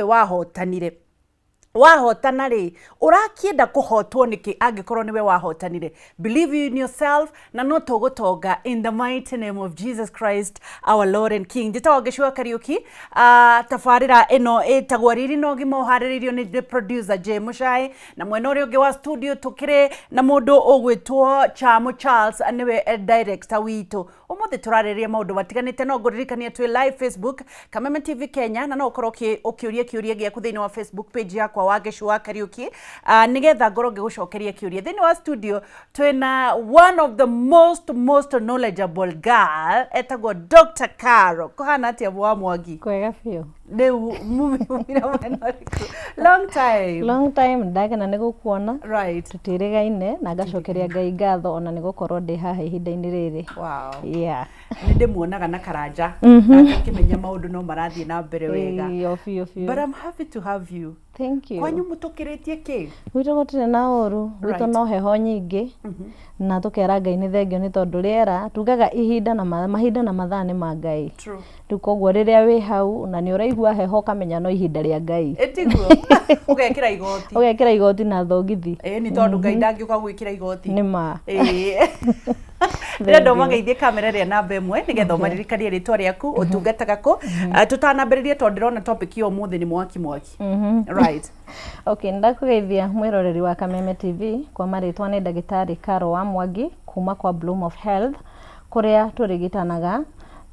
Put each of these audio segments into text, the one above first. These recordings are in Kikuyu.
Wahotanire, wahotana rĩ, ũrakĩenda kũhotwo nĩkĩ angĩkorwo nĩwe wahotanire? Believe in yourself na no tũgũtonga, in the mighty name of Jesus Christ, our Lord and King. Njĩtagwo Ngĩcua Kariũki. Tabarĩra ĩno ĩtagwo Riri na Ũgima, ũharĩrĩirio nĩ the producer J Mũcai, na mwena ũrĩa ũngĩ wa studio tũkĩrĩ na mũndũ ũgwĩtwo Chamo Charles, nĩwe director witũ. Ũmũthĩ tũrarĩrĩria maũndũ matiganĩte. No ngũririkania twĩ live Facebook, Kameme TV Kenya, na no ũkorwo ũkĩũria kĩũria gĩaku thĩinĩ wa Facebook page yakwa, Wangeci wa Kariũki, nĩgetha ngorwo ngĩgũcokeria kĩũria. Thĩinĩ wa studio twĩna one of the most knowledgeable girl, etagwo Dr. Caro. Kũhana atĩa, wa Mwangi? Kwega biũ. Rĩu mumire mwena ũrĩkũ? Long time. Long time, ndakena nĩ gũkuona. Right. Tũtĩrĩgaine na ngacokeria Ngai ngatho ona nĩ gũkorwo ndĩ haha ihinda-inĩ rĩrĩ. Nĩ ndĩmuonaga na karanja na ngakĩmenya maũndũ no marathiĩ na mbere wega. Ĩĩ, o biũ biũ. But I'm happy to have you. Thank you. Kwanyu mũtũkĩrĩtie kĩ? Gwitũ gũtirĩ na ũru gwitũ. No heho nyingĩ na tũkera Ngai nĩ thengio nĩ tondũ rĩera tugaga ihinda na mahinda na mathaa nĩ ma Ngai. True. Rĩu koguo rĩrĩa wĩ hau na nĩ ũraigua heho, ũkamenya no ihinda rĩa Ngai. Ĩtiguo ũgekĩra igoti. Ũgekĩra igoti na thogithi. Ĩĩ, nĩ tondũ Ngai ndangĩũka gwĩkĩra igoti. Nĩ ma. Ĩĩ, ndĩrenda ũmageithie kamera ĩrĩa namba 1 nĩgetha ũmaririkanie rĩtwa rĩaku, ũtungataga kũ, tũtanambĩrĩria, tondũ ndĩrona topic ya ũmũthĩ nĩ mwaki mwaki, right? Okay, ndakũgeithia mwĩroreri wa Kameme TV. Kwa marĩtwa nĩ ndagĩtarĩ Caro wa Mwangi kuma kwa Bloom of Health, kũrĩa tũrigitanaga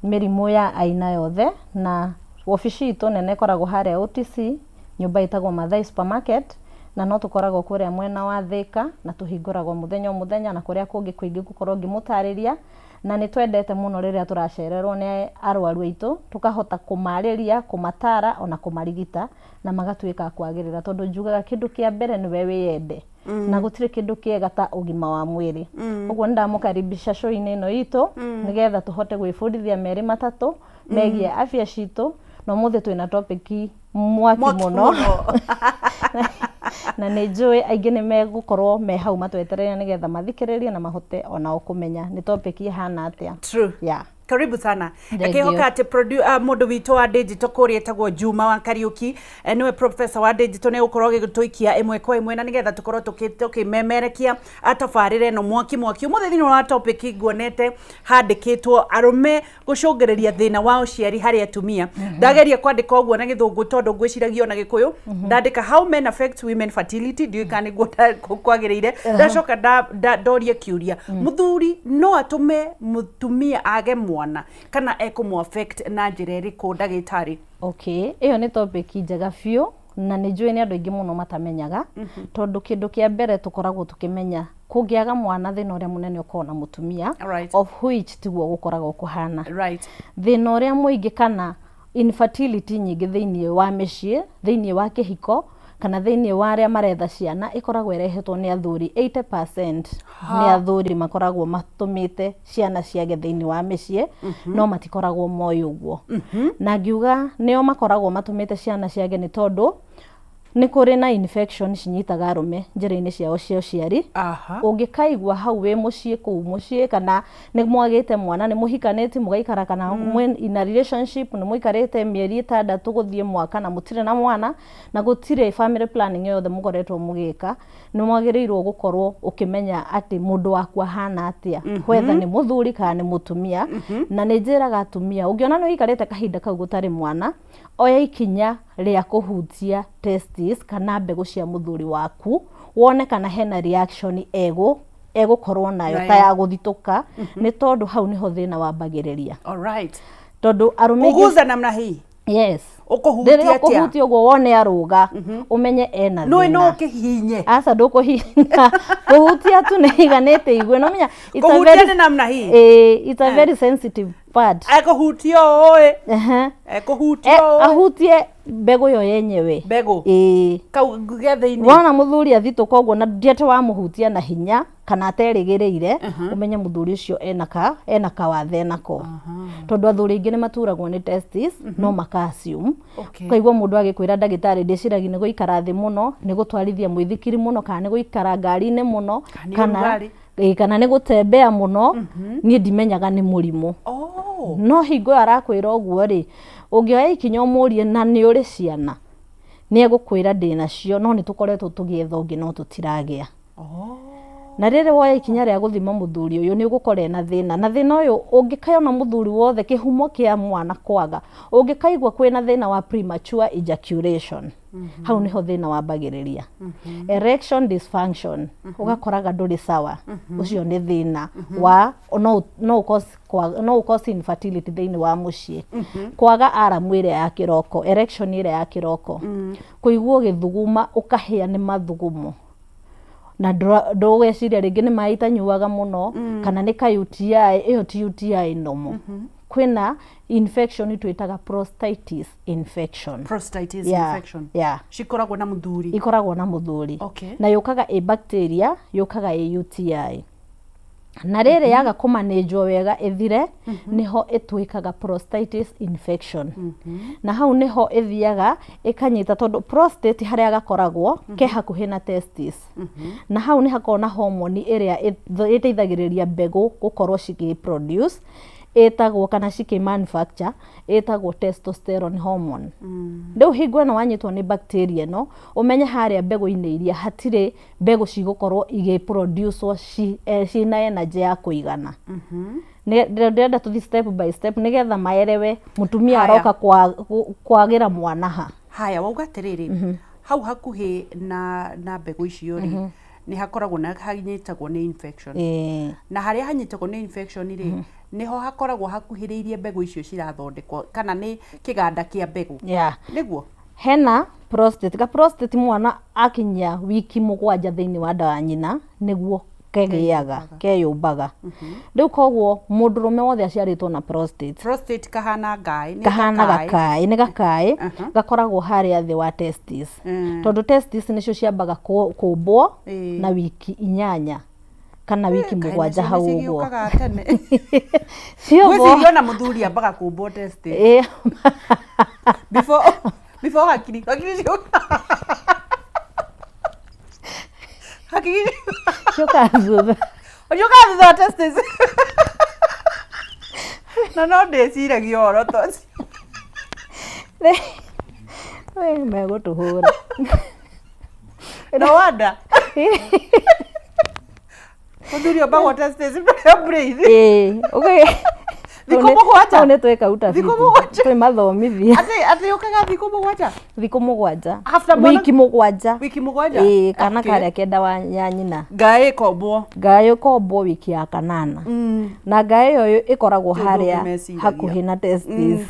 mĩrimũ ya aina yothe, na wabici itũ nene ĩkoragwo harĩa OTC, nyũmba ĩtagwo Mathai Supermarket, na no tũkoragwo kũrĩa mwena wa Thĩka, na tũhingũragwo mũthenya o mũthenya na kũrĩa kũngĩ kũingĩ ngũkorwo ngĩmũtarĩria. Na nĩ twendete mũno rĩrĩa tũracererwo nĩ arwaru aitũ, tũkahota kũmarĩria, kũmatara ona kũmarigita na magatuĩka a kwagĩrĩra, tondũ njugaga kĩndũ kĩa mbere nĩwe wĩyende, na gũtirĩ kĩndũ kĩega ta ũgima wa mwĩrĩ. Ũguo nĩ ndamũkaribisha show-inĩ ĩno itũ nĩgetha tũhote gwĩbundithia merĩ matatũ megiĩ afya citũ. Na ũmũthĩ twĩna topic mwaki mwaki mũno. Mũno. Na nĩ njũĩ aingĩ nĩ megũkorwo me hau matwetereire nĩgetha mathikĩrĩrie na mahote onao kũmenya nĩ topic ĩhana atĩa. True. Karibu sana. Thank you. Ngĩhoka atĩ mũndũ witũ wa digital kũrĩa etagwo Juma wa Kariũki, nĩwe professor wa digital, nĩ gũkorwo agĩtũikia ĩmwe kwa ĩmwe na nĩgetha tũkorwo tũkĩmemerekia tabarĩra ĩno mwaki mwaki. Ũmũthĩ thĩinĩ wa topic nguonete handĩkĩtwo arũme gũcũngĩrĩria thĩna wa ũciari harĩ atumia. Ndageria kwandĩka ũguo na Gĩthũngũ tondũ ngwĩciragia ona Gĩkũyũ ndandĩka "How men affect women fertility", ndiũĩ kana nĩguo kwagĩrĩire. Ndacoka ndoria kĩũria, mũthuri no atũme mũtumia age mwana kana ekũmũ affect na njĩra ĩrĩkũ, ndagĩtarĩ? Okay, ĩyo nĩ topic njega biũ, na nĩ njũĩ nĩ andũ aingĩ mũno matamenyaga, tondũ kĩndũ kĩa mbere tũkoragwo tũkĩmenya kũngĩaga mwana, thĩna ũrĩa mũnene ũkoragwo na mũtumia, of which tiguo gũkoragwo kũhana. Thĩna ũrĩa mũingĩ kana infertility nyingĩ thĩinĩ wa mĩciĩ, thĩinĩ wa kĩhiko, kana thĩinĩ wa arĩa maretha ciana, ĩkoragwo ĩrehetwo nĩ athuri. 80% nĩ athuri makoragwo matũmĩte ciana ciage thĩinĩ wa mĩciĩ, no matikoragwo moĩ ũguo. Na ngiuga nĩo makoragwo matũmĩte ciana ciage nĩ tondũ nĩ kũrĩ na infection cinyitaga arũme njĩra-inĩ ciao cia ũciari. Ũngĩkaigua hau wĩ mũciĩ, kũu mũciĩ, kana nĩ mwagĩte mwana, nĩ mũhikanĩtie mũgaikara, kana mwĩ in a relationship, nĩ mũikarĩte mĩeri 6 gũthiĩ mwaka na mũtirĩ na mwana, na gũtirĩ family planning yothe mũkoretwo mũgĩka, nĩ mwagĩrĩirwo gũkorwo ũkĩmenya atĩ mũndũ waku ahana atĩa, whether nĩ mũthuri kana nĩ mũtumia. Na nĩ njĩraga atumia, ũngĩona nĩ ũikarĩte kahinda kau gũtarĩ mwana, oya ikinya rĩa kũhutia testis kana mbegũ cia mũthuri waku, wone kana hena reaction egũkorwo nayo ta Nayo. ya gũthitũka, nĩ tondũ hau nĩho thĩna wambagĩrĩria. Tondũ arũme aingĩ Uguza namna hii? Yes. Ũkũhutia Rĩrĩa atĩa? ũkũhutia ũguo wone arũga, ũmenye ena Nũĩ no thĩna. ũkĩhihinye? Aca, ndũkũhihinya, kũhutia tu nĩ iganĩte igue no menya it's a Kũhutia very nĩ namna hii? Ĩĩ, it's a very sensitive part. Ekũhutia ũĩ? Ehe. Ekũhutia ũĩ? Ahutie mbegũ yo yenyewe. Mbegũ? Ĩĩ. Kau ge thĩinĩ. Wona mũthuri athitũka ũguo na ndiate wamũhutia na hinya kana aterĩgĩrĩire, ũmenye mũthuri ũcio ena kawathe nako, tondũ athuri aingĩ nĩ maturagwo nĩ testis no maka assume. Ũkaigua mũndũ agĩkwĩra, "Ndagĩtarĩ, ndĩciragia nĩ gũikara thĩ mũno, nĩ gũtwarithia mũithikiri mũno, kana nĩ gũikara ngari-inĩ mũno, Kana nĩ kana ũrugarĩ." Ĩĩ, kana nĩ gũtembea mũno, niĩ ndimenyaga nĩ mũrimũ." No hingo ĩyo arakwĩra ũguo rĩ, ũngĩoya ikinya ũmũrie na nĩ ũrĩ ciana. Nĩ egũkwĩra ndĩ nacio no nĩ tũkoretwo tũgĩetha ũngĩ no tũtiragĩa. Na rĩrĩ woya ikinya rĩa gũthima mũthuri ũyũ nĩ ũgũkora ena thĩna. Na thĩna ũyũ ũngĩkayona mũthuri wothe kĩhumo kĩa mwana kwaga, ũngĩkaigua kwĩna thĩna wa premature ejaculation, hau nĩho thĩna wambagĩrĩria. Erection dysfunction, ũgakoraga ndũrĩ sawa, ũcio nĩ thĩna wa no ũ cause infertility thĩinĩ wa mũciĩ. Kwaga aramu ĩrĩa ya kĩroko, erection ĩrĩa ya kĩroko, kũigua ũgĩthuguma ũkahĩa nĩ mathugumo. Na ndũgeciria rĩngĩ nĩ maĩ itanyuaga mũno kana nĩ ka UTI, ĩyo ti UTI normal. Kwĩna infection twĩtaga prostatitis infection. Prostatitis infection. Cikoragwo na mũthuri. Ikoragwo na mũthuri. Na yũkaga ĩ bacteria, yũkaga ĩ UTI. Na rĩrĩ yaga kũmanĩnjwo wega ĩthire, nĩho ĩtuĩkaga prostatitis infection. Na hau nĩho ĩthiaga ĩkanyita tondũ prostate harĩa gakoragwo ke hakuhĩ na testis. Na hau nĩ hakoragwo na hormone ĩrĩa ĩteithagĩrĩria mbegũ gũkorwo cikĩ produce ĩtagwo kana cikĩ manufacture ĩtagwo testosterone hormone. Rĩu hingo ĩno wanyitwo nĩ bacteria ĩno, ũmenye harĩa mbegũ-inĩ iria hatirĩ mbegũ cigũkorwo igĩ produce wo ciĩna energy ya kũigana. Ndĩrenda tũthiĩ step by step nĩgetha maerewe mũtumia aroka kwagĩra mwana ha. Haya, wauga atĩrĩrĩ, hau hakuhĩ na mbegũ icio rĩ, nĩ hakoragwo na hanyitagwo nĩ infection. Na harĩa hanyitagwo nĩ infection rĩ, nĩho hakoragwo hakuhĩrĩirie mbegũ icio cirathondekwo kana nĩ kĩganda kĩa mbegũ. Nĩguo? Hena prostate. Ga prostate mwana akinyia wiki 7 thĩinĩ wa nda ya nyina nĩguo kegĩaga, keyũmbaga. Rĩu koguo mũndũrũme wothe aciarĩtwo na prostate. Prostate kahana ngaĩ, nĩ Kahana gakaĩ, nĩ gakaĩ, gakoragwo harĩa thĩ wa testis. Tondũ testis nĩcio ciambaga kũmbwo na wiki 8 kana wiki 7 hau ũguo. Ciũmbwo. Ngwĩciria ona mũthuri ambaga kũmbwo testis. Before hakiri, hakiri ciũkaga. Hakiri ciũkaga thutha. Ciũkaga thutha wa testis. Na no ndĩciragia ũhoro ta ũcio. Megũtũhũra. No wonder. Mũthuri ombagwo testis mbere ya brain. Thikũ 7. Hau nĩ twĩka utafiti. Thikũ 7. Twĩ mathomithia. Atĩ yũkaga thikũ 7? Thikũ 7. After mwana Wiki 7. Wiki 7? Ĩĩ, kana karĩa kenda wa ya nyina. Ngaĩ ĩkombwo. Ngaĩ ĩkombwo wiki ya 8. Na ngaĩ ĩyo ĩkoragwo harĩa hakuhĩ na testis.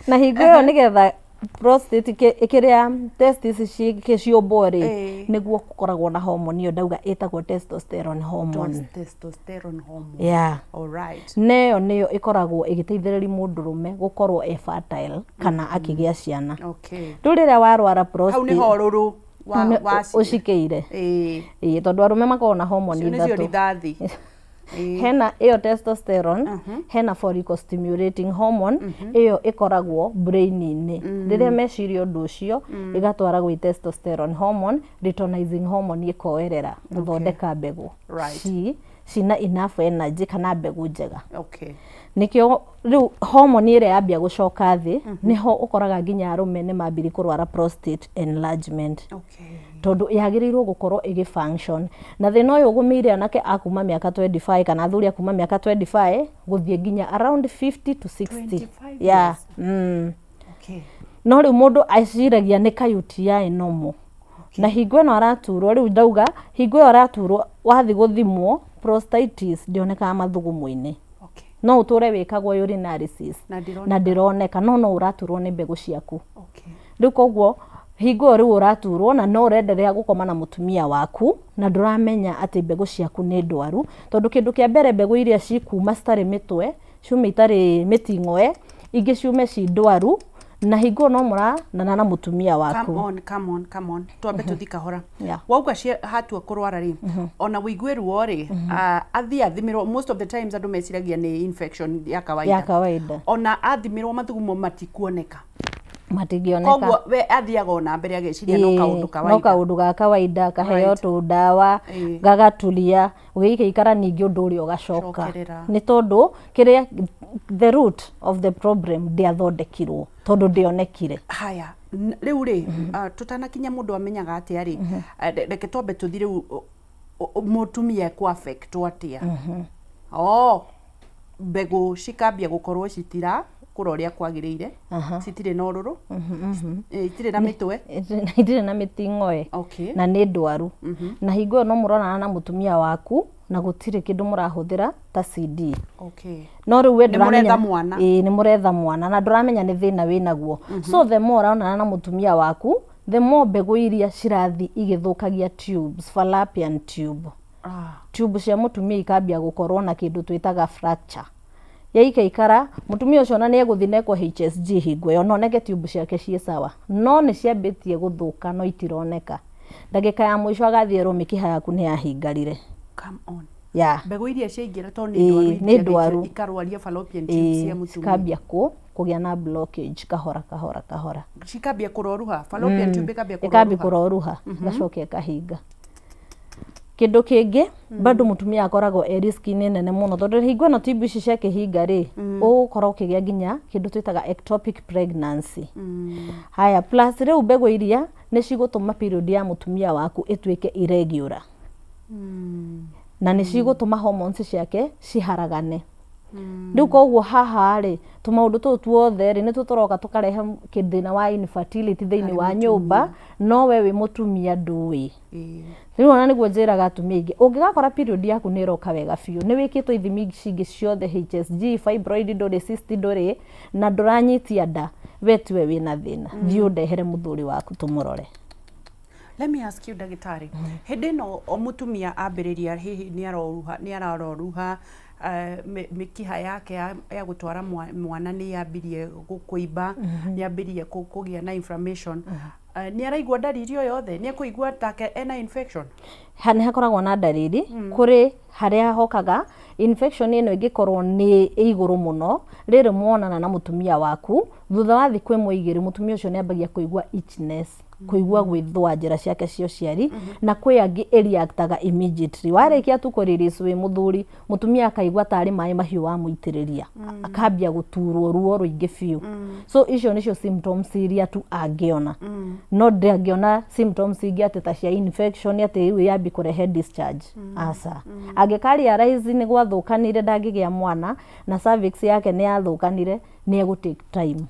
Na hingo ĩyo nĩgetha prostate ĩkĩrĩa testis ciũmbwo rĩ, nĩguo gũkoragwo na hormone ĩyo ndauga ĩtagwo testosterone hormone. Testosterone hormone. All right. Na ĩyo nĩyo ĩkoragwo ĩgĩteithĩrĩria mũndũrũme gũkorwo e fertile kana akĩgĩa ciana. Rĩu rĩrĩa warwara prostate, Hau nĩho ũrũrũ wa ũcikĩire. Ĩĩ, tondũ arũme makoragwo na hormone Icio nĩcio ithatũ. rithathi. Hena ĩyo testosterone, hena follicle stimulating hormone, ĩyo ĩkoragwo brain-inĩ. Rĩrĩa meciria ũndũ ũcio, ĩgatwara gwĩ testosterone hormone, luteinizing hormone ĩkoerera gũthondeka mbegũ. Cina enough energy kana mbegũ njega. Nĩkĩo rĩu hormone ĩrĩa yambia gũcoka thĩ, nĩho ũkoraga nginya arũme nĩ mambirie kũrwara prostate enlargement. Tondũ yagĩrĩirwo gũkorwo ĩgĩ function. Na thĩna ũyũ ũgũmĩire anake a kuma mĩaka 25 kana athuri a kuma mĩaka 25 gũthiĩ nginya around 50 to 60. 25 Yeah. years. No rĩu mũndũ eciragia nĩ ka UTI normal. Na hingo ĩno araturwo, rĩu ndauga hingo ĩyo araturwo wathiĩ gũthimwo prostatitis ndĩonekaga mathugumo-inĩ. No ũtũre wĩkagwo urinalysis Na ndĩroneka. na ndĩroneka, no no ũraturwo nĩ mbegũ ciaku. Rĩu koguo hingo ĩyo rĩu ũraturwo na no ũrenderea gũkoma na mũtumia waku na ndũramenya atĩ mbegũ ciaku nĩ ndwaru, tondũ kĩndũ kĩa mbere mbegũ iria cikuma citarĩ mĩtwe, ciume itarĩ mĩting'oe, ingĩ ciume ci ndwaru, na hingo ĩyo no mũranana na mũtumia waku. Come on, come on, come on. Twambe tũthiĩ kahora. Wauga hatua kũrwara rĩ, ona wĩigue ruo rĩ, athiĩ athimĩrwo, most of the times andũ meciragia nĩ infection ya kawaida. Ya kawaida. Ona athimĩrwo mathugumo matikuoneka. Matingĩoneka. Koguo we athiaga ona mbere ageciria no kaũndũ no kawaida. Kaũndũ ga kawaida, kaheo tũndawa, gagaturia, ũgĩikaikara, ningĩ ũndũ ũrĩa ũgacoka. Cokerera. Nĩ tondũ kĩrĩa the root of the problem ndĩathondekirwo, tondũ ndĩonekire. Haya, rĩu rĩ, tũtanakinya mũndũ amenyaga atĩa rĩ, reke twambe tũthi rĩu mũtumia ekũ affectwo atĩa. Oh, mbegũ cikambia gũkorwo citira kũra ũrĩa kwagĩrĩire, citirĩ na ũrũrũ, itirĩ na mĩtwe. Itirĩ na mĩting'oe. Na nĩ ndwaru, na hingo ĩyo no mũronana na mũtumia waku na gũtirĩ kĩndũ mũrahũthĩra ta CD. No rĩu we Nĩ mũretha ndũramenya mwana. Ĩĩ, nĩ mũretha mwana na ndũramenya nĩ thĩna wĩnaguo. So the more ũronana na mũtumia waku, the more mbegũ iria cirathiĩ igĩthũkagia tubes, fallopian tube, tube cia mũtumia ikambia gũkorwo na kĩndũ twĩtaga fracture. Yaikaikara, mũtumia ũcio ona nĩ egũthiĩ nekwo HSG hingo ĩyo, na oneke tube ciake ciĩ sawa, no nĩ ciambĩtie gũthũka no itironeka. Ndagĩka ya mũico agathiĩ erwo mĩkiha yaku nĩ yahingarire. Come on. Yeah. Mbegũ iria ciaingĩra tondũ nĩ Ĩĩ, ndwaru, nĩ ndwaru. ikarwaria fallopian tubes cia mũtumia. Cikambia kũgĩa na blockage kahora kahora kahora. Cikambia kũroruha, fallopian tube ĩkambia ĩkambi kũroruha. Kũroruha, ĩgacoka ĩkahinga. Kĩndũ kĩngĩ bado mũtumia akoragwo e risk-inĩ nene mũno, tondũ hingo ĩno tube ici cia kĩhinga rĩ, ũgũkorwo ũkĩgĩa nginya kĩndũ twĩtaga ectopic pregnancy. Haya, plus rĩu mbegũ iria nĩ cigũtũma period ya mũtumia waku ĩtuĩke irregular, na nĩ cigũtũma hormones ciake ciharagane. Rĩu koguo haha rĩ, tũmaũndũ tũu tuothe rĩ, nĩtuo tũroka tũkarehe thĩna wa infertility thĩinĩ wa nyũmba, no we wĩ mũtumia ndũĩ. Rĩu ona nĩguo njĩraga atumia aingĩ, ũngĩgakora period yaku nĩ ĩroka wega biũ, nĩ wĩkĩtwo ithimi ici ingĩ ciothe, HSG, fibroid ndũrĩ, cyst ndũrĩ, na ndũranyitia nda, we tiwe wĩna thĩna, thiĩ ũndehere mũthuri waku tũmũrore. Let me ask you, ndagĩtarĩ, hĩndĩ ĩno o mũtumia ambĩrĩria hihi nĩ aroruha, nĩ araroruha, mĩkiha yake ya gũtwara mwana nĩ yambirie kũimba, nĩ yambirie kũgĩa na inflammation, nĩ araigua ndariri o yothe? Nĩ ekũigua take ena infection? Nĩ hakoragwo na ndariri. Kũrĩ harĩa hokaga infection ĩno, ĩngĩkorwo nĩ ĩ igũrũ mũno, rĩrĩ mwonana na mũtumia waku, thutha wa thikũ 1 2, mũtumia ũcio nĩ ambagia kũigua itchiness, kũigua gwĩthũa njĩra ciake cia ũciari. Na kwĩ angĩ ĩreactaga immediately. Warĩkia tu kũ release wĩ mũthuri, mũtumia akaigua tarĩ maĩ mahiũ wamũitĩrĩria, akambia gũturwo ruo rũingĩ biũ. So icio nĩcio symptoms iria tu angĩona, no ndangĩona symptoms ingĩ atĩ ta cia infection, atĩ rĩu yambi kũrehe discharge, aca. Angĩka realize nĩ gwathũkanire, ndangĩgĩa mwana na cervix yake nĩ yathũkanire, nĩ egũ take time.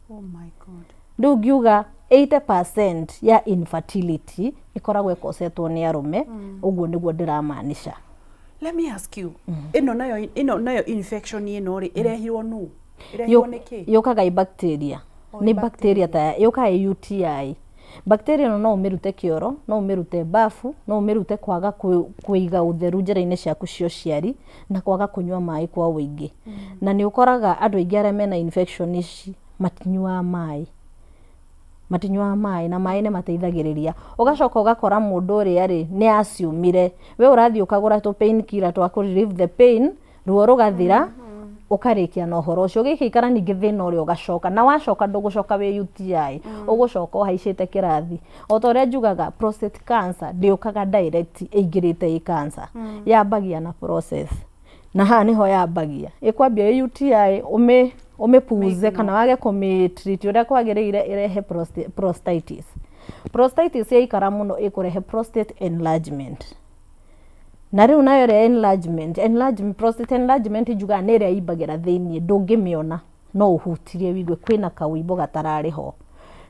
Oh my God. Rĩu ngiuga 80% ya infertility ĩkoragwo ĩkosetwo nĩ arũme, ũguo nĩguo ndĩramaanisha. Let me ask you, ĩno nayo infection ĩno rĩ, ĩrehirwo nũ? Ĩrehirwo nĩ kĩ? Yũkaga i bacteria. O, nĩ bacteria ta yũkaga ĩ UTI. Bacteria ĩno no ũmĩrute kĩoro, no ũmĩrute bafu, no ũmĩrute kwaga kũiga ũtheru njĩra-inĩ ciaku cia ũciari na kwaga kũnyua maĩ kwa ũingĩ. Na nĩ ũkoraga andũ aingĩ arĩa mena infection ici matinyuaga maĩ, matinyuaga maĩ, na maĩ nĩ mateithagĩrĩria. Ũgacoka ũgakora mũndũ ũrĩa rĩ nĩ aciumire, we ũrathiĩ ũkagũra tũ pain killer twa kũ relieve the pain, ruo rũgathira, ũkarĩkia na ũhoro ũcio. Ũgĩkĩikara ningĩ thĩna ũrĩa ũgacoka, na wacoka ndũgũcoka wĩ UTI, ũgũcoka ũhaicĩte kĩrathi. O ta ũrĩa njugaga, prostate cancer ndĩũkaga direct ĩingĩrĩte ĩ cancer, yambagia na process, na haha nĩho yambagia. Ĩkwambia ĩ UTI, ũmĩpuze kana wage kũmĩ treat ũrĩa kwagĩrĩire, ĩrehe prostatitis. Prostatitis yaikara mũno ĩkũrehe prostate enlargement. Na rĩu nayo ĩrĩa enlargement, prostate enlargement njugaga nĩ ĩrĩa imbagĩra thĩiniĩ, ndũngĩmĩona, no ũhutirie wigue kwĩna kawĩimbo gatararĩ ho.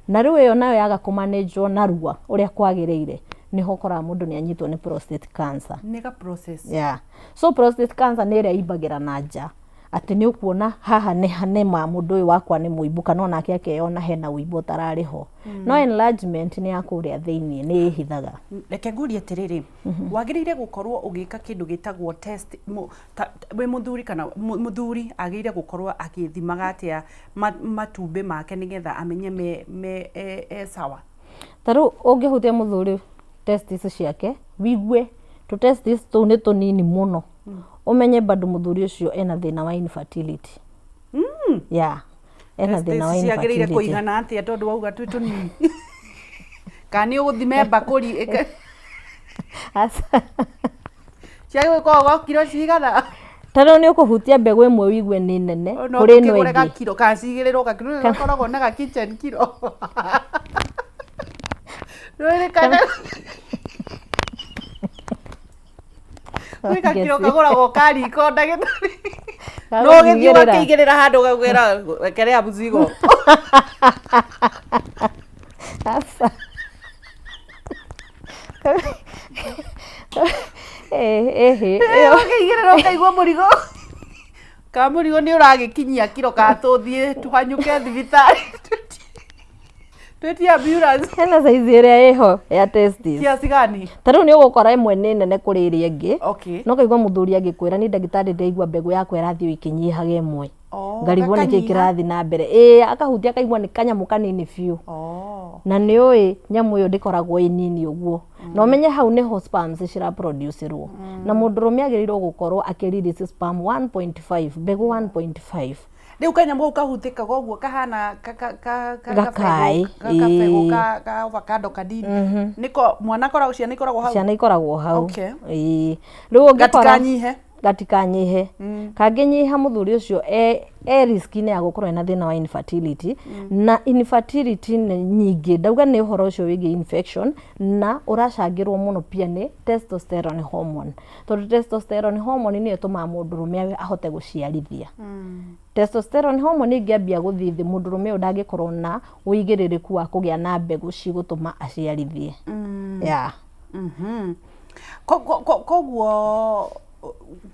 Na rĩu ĩyo nayo yaga kũmanĩnjwo narua ũrĩa kwagĩrĩire, nĩho ũkoraga mũndũ nĩ anyitwo nĩ prostate cancer. Nĩ ga process. Yeah. So prostate cancer nĩ ĩrĩa imbagĩra na nja, atĩ nĩ ũkuona haha nĩ ma mũndũ ũyũ wakwa nĩ mũimbu, kana onake akeyona hena ũimbo ũtararĩ ho. No enlargement nĩ ya kũrĩa thĩiniĩ, nĩ ĩhithaga. Reke ngurie atĩrĩrĩ, wagĩrĩire gũkorwo ũgĩka kĩndũ gĩtagwo test wĩ mũthuri, kana mũthuri agĩrĩire gũkorwo agĩthimaga atĩa matumbĩ make nĩgetha amenye me e sawa? Ta rĩu ũngĩhutia mũthuri testis ciake, wigue tũ testis tũu nĩ tũnini mũno, ũmenye bado mũthuri ũcio ena thĩna wa infertility. Yeah. Ena thĩna wa Testes ciagĩrĩire infertility. Kũigana atĩa, tondũ wauga twĩ tũnini? Kana nĩ ũgũthime mbakũri Aca. Ciagĩrĩire gũkorwo kiro cigana? Ta rĩu nĩ ũkũhutia mbegũ ĩmwe ũigue nĩ nene No kũrĩ ĩno tũkĩgũre ĩngĩ. Gakiro kana cigĩrĩrwo gakiro gakoragwo na ga kitchen kiro rĩrĩ, kana gwĩ gakiro kagũragwo ka riko, ndagĩtarĩ, no ũgĩthiĩ Gagũtigĩrĩra. Ũgakĩigĩrĩra handũ ũgakwĩra wekelea mzigo. Aca. Eh, eh, ĩyo. Ũkĩigĩrĩra ũkaigua mũrigo, ka mũrigo nĩ ũragĩkinyia kiro, ka tũthiĩ tũhanyũke thibitarĩ twĩtie ambulance. Hena size ĩrĩa ĩho ya testes. Kiasi gani? Ta rĩu nĩ ũgũkora ĩmwe nĩ nene kũrĩ ĩrĩa ĩngĩ. No ũkaigua mũthuri agĩkwĩra, "Nĩ ndagĩtarĩ, ndĩraigua mbegũ yakwa ĩrathiĩ o ĩkĩnyihaga ĩmwe." Oh, ngarigwo nĩkĩ gakanyiha. Kĩrathiĩ na mbere. Ĩĩ, akahutia akaigua nĩ kanyamũ kanini biũ. Na nĩ ũĩ nyamũ ĩyo ndĩkoragwo ĩ nini ũguo, na ũmenye hau nĩho sperms ciraproducirwo, na mũndũrũme agĩrĩirwo gũkorwo akĩ release sperm 1.5, mbegũ 1.5. Rĩu kanyamũ kau kahutĩkaga ũguo kahana Gakaĩ, gabegũ ĩĩ. ka avocado kanini, nĩko mwana akoragwo, ciana ikoragwo hau. Ciana ikoragwo hau. Ĩĩ, rĩu ũngĩkora Gatikanyihe. Gatikanyihe. Kangĩnyiha, mũthuri ũcio e risk-inĩ ya gũkorwo ena thĩna wa infertility. Na infertility nĩ nyingĩ, ndauga nĩ ũhoro ũcio wĩgiĩ infection, na ũracangĩrwo mũno pia nĩ testosterone hormone, tondũ testosterone hormone nĩyo ĩtũmaga mũndũrũme ahote gũciarithia. Testosterone hormone ĩngĩambia gũthiĩ thĩ, mũndũrũme ũyũ ndangĩkorwo na ũigĩrĩrĩku wa kũgĩa na mbegũ cigũtũma aciarithie, yeah. Koguo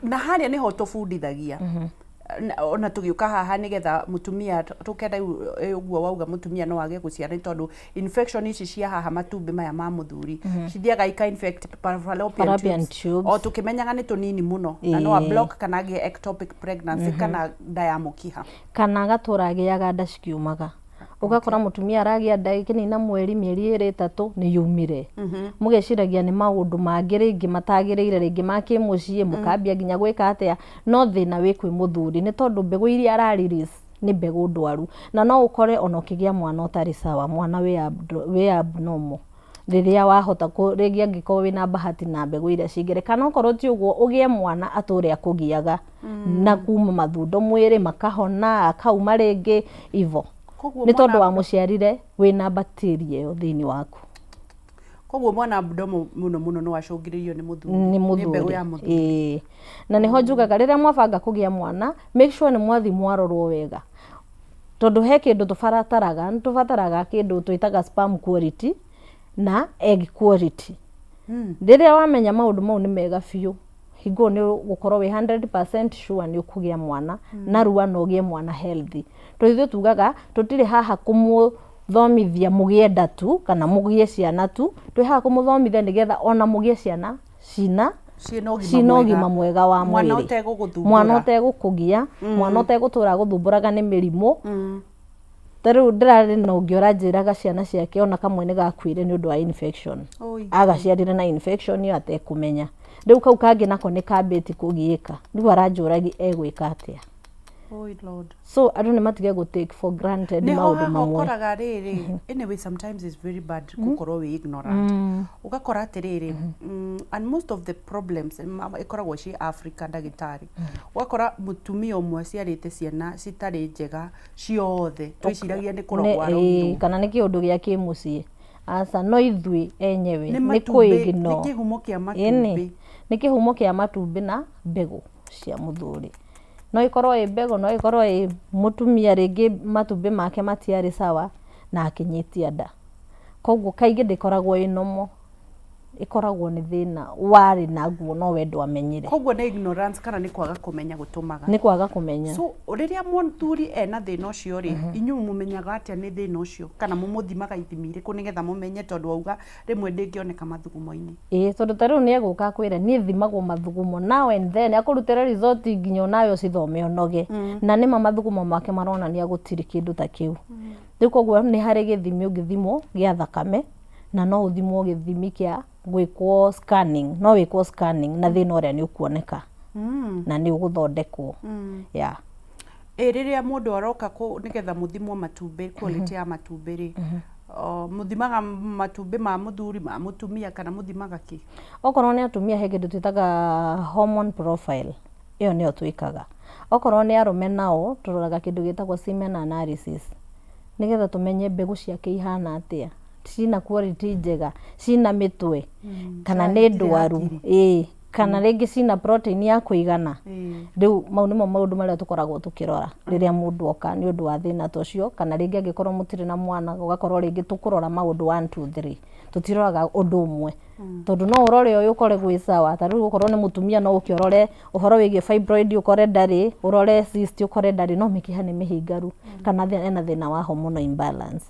na harĩa nĩho tũbundithagia ona tũgĩũka haha, nĩgetha mũtumia tũkenda rĩu ũguo wauga mũtumia no age gũciara nĩ tondũ infection ici cia haha matumbĩ maya ma mũthuri cithiaga ika infect fallopian Fallopian tubes. Tubes. O tũkĩmenyaga nĩ tũnini mũno, na no a block kana agĩe ectopic pregnancy kana nda ya mũkiha. Kana agatũra agĩaga nda cikiumaga. Ũgakora mũtumia aragĩa nda, ĩkĩnina mweri, mĩeri 2, 3, nĩ yumire. Mũgeciragia nĩ maũndũ mangĩ rĩngĩ matagĩrĩire, rĩngĩ ma kĩmũciĩ, mũkambia nginya gwĩka atĩa, no thĩna wĩ kwĩ mũthuri, nĩ tondũ mbegũ iria ara release nĩ mbegũ ndwaru. Na no ũkore ona ũkĩgĩa mwana ũtarĩ sawa, mwana wĩ abnormal, rĩrĩa wahota rĩngĩ angĩkorwo wĩna bahati na mbegũ iria cingĩrĩ, kana okorwo ti ũguo ũgĩe mwana atũre akũgiaga na kuma mathundo mwĩrĩ makahona akauma rĩngĩ ivo. Koguo nĩ tondũ mwana wamũciarire wĩna bacteria ĩyo thĩinĩ waku. Koguo mwana abnormal mũno mũno no acũngĩrĩrio nĩ mũthuri? Nĩ Nĩ mbegũ ya mũthuri. Mũthuri. Ĩĩ, na nĩho njugaga rĩrĩa mwabanga kũgĩa mwana, make sure nĩ mwathi mwarorwo wega, tondũ he kĩndũ tũbataraga, nĩ tũbataraga kĩndũ twĩtaga sperm quality na egg quality. Rĩrĩa wamenya maũndũ mau nĩ mega biũ, hingo ĩyo nĩ ũgũkorwo wĩ 100% sure nĩ ũkũgĩa mwana narua na ũgĩe mwana healthy, tondũ ithuĩ tugaga tũtirĩ haha kũmũthomithia mũgĩe nda tu kana mũgĩe ciana tu, twĩ haha kũmũthomithia nĩgetha ona mũgĩe ciana cina ciĩna ũgima cina mwega. Ũgima mwega wa Mwana mwĩrĩ. ũtegũgũthumbũra. Mwana ũtegũkũgia, mwana ũtegũtũra gũthumbũraga nĩ mĩrimũ. Ta rĩu ndĩrarĩ na ũngĩ ũranjĩraga ciana ciake ona kamwe nĩ gakuire nĩ ũndũ wa infection. Oi. Agaciarire na infection ĩyo atekũmenya. Rĩu kau kangĩ nako nĩ kambĩti kũgiĩka, rĩu aranjũragia egwĩka atĩa. Oi Lord. So andũ nĩ matige gũ take for granted Nĩho maũndũ haha mamwe. Ũkoraga rĩrĩ, anyway, sometimes it's very bad gũkorwo wĩ ignorant. Ũgakora atĩrĩrĩ, and most of the problems ĩkoragwo ciĩ Africa, ndagĩtarĩ, ũgakora mũtumia ũmwe aciarĩte ciana citarĩ njega ciothe, twĩciragia nĩ kũrogwo arogirwo. Kana nĩ kĩũndũ gĩa kĩmũciĩ. Aca, no ithuĩ enyewe Nĩ nĩ matumbĩ, kũ nĩ ignore. kĩhumo kĩa Ĩni, matumbĩ. Nĩ kĩhumo kĩa matumbĩ na mbegũ cia mũthuri. No ĩkorwo ĩ mbegũ, no ĩkorwo ĩ mũtumia, rĩngĩ matumbĩ make matiarĩ sawa na akĩnyitia nda. Koguo kaingĩ ndĩkoragwo ĩ normal, ĩkoragwo nĩ thĩna warĩ naguo no we ndwamenyire. Koguo nĩ ignorance kana nĩ kwaga kũmenya gũtũmaga? Nĩ kwaga kũmenya. So rĩrĩa mũthuri ena thĩna ũcio rĩ, inyuĩ mũmenyaga atĩa nĩ thĩna ũcio, kana mũmũthimaga ithimi irĩkũ nĩgetha mũmenye, tondũ wauga rĩmwe ndĩngĩoneka mathugumo-inĩ? Ĩĩ, tondũ ta rĩu nĩ egũka akwĩre, "Niĩ thimagwo mathugumo now and then," akũrutĩre result nginya onawe ũcithome ũnoge, na nĩma mathugumo make maronania gũtirĩ kĩndũ ta kĩu. Rĩu koguo nĩ harĩ gĩthimi ũngĩthimwo gĩa thakame, na no ũthimwo gĩthimi kĩa gwĩkwo scanning, no wĩkwo scanning na thĩna ũrĩa nĩ ũkuoneka na nĩ ũgũthondekwo, yeah. Ĩ rĩrĩa mũndũ aroka nĩgetha mũthimwo matumbĩ, quality ya matumbĩ rĩ, mũthimaga matumbĩ ma mũthuri, ma mũtumia, kana mũthimaga kĩ? Okorwo nĩ atumia, he kĩndũ twĩtaga hormone profile, ĩyo nĩyo twĩkaga. Okorwo nĩ arũme nao, tũroraga kĩndũ gĩtagwo semen analysis, nĩgetha tũmenye mbegũ ciake ihana atĩa, cina quality njega, cina mĩtwe kana nĩ Itirĩ ndwaru. hakiri. Ĩĩ, kana rĩngĩ cina protein ya kũigana. Rĩu mau nĩmo maũndũ marĩa tũkoragwo tũkĩrora rĩrĩa mũndũ oka nĩ ũndũ wa thĩna ta ũcio, kana rĩngĩ angĩkorwo mũtirĩ na mwana, ũgakorwo rĩngĩ tũkũrora maũndũ 1 2 3, tũtiroraga ũndũ ũmwe, tondũ no ũrore ũyũ ũkore gwĩ sawa. Ta rĩu okorwo nĩ mũtumia, no ũke ũrore ũhoro wĩgiĩ fibroid ũkore ndarĩ, ũrore cyst ũkore ndarĩ, no mĩkiha nĩ mĩhingaru kana ena thĩna wa hormonal imbalance,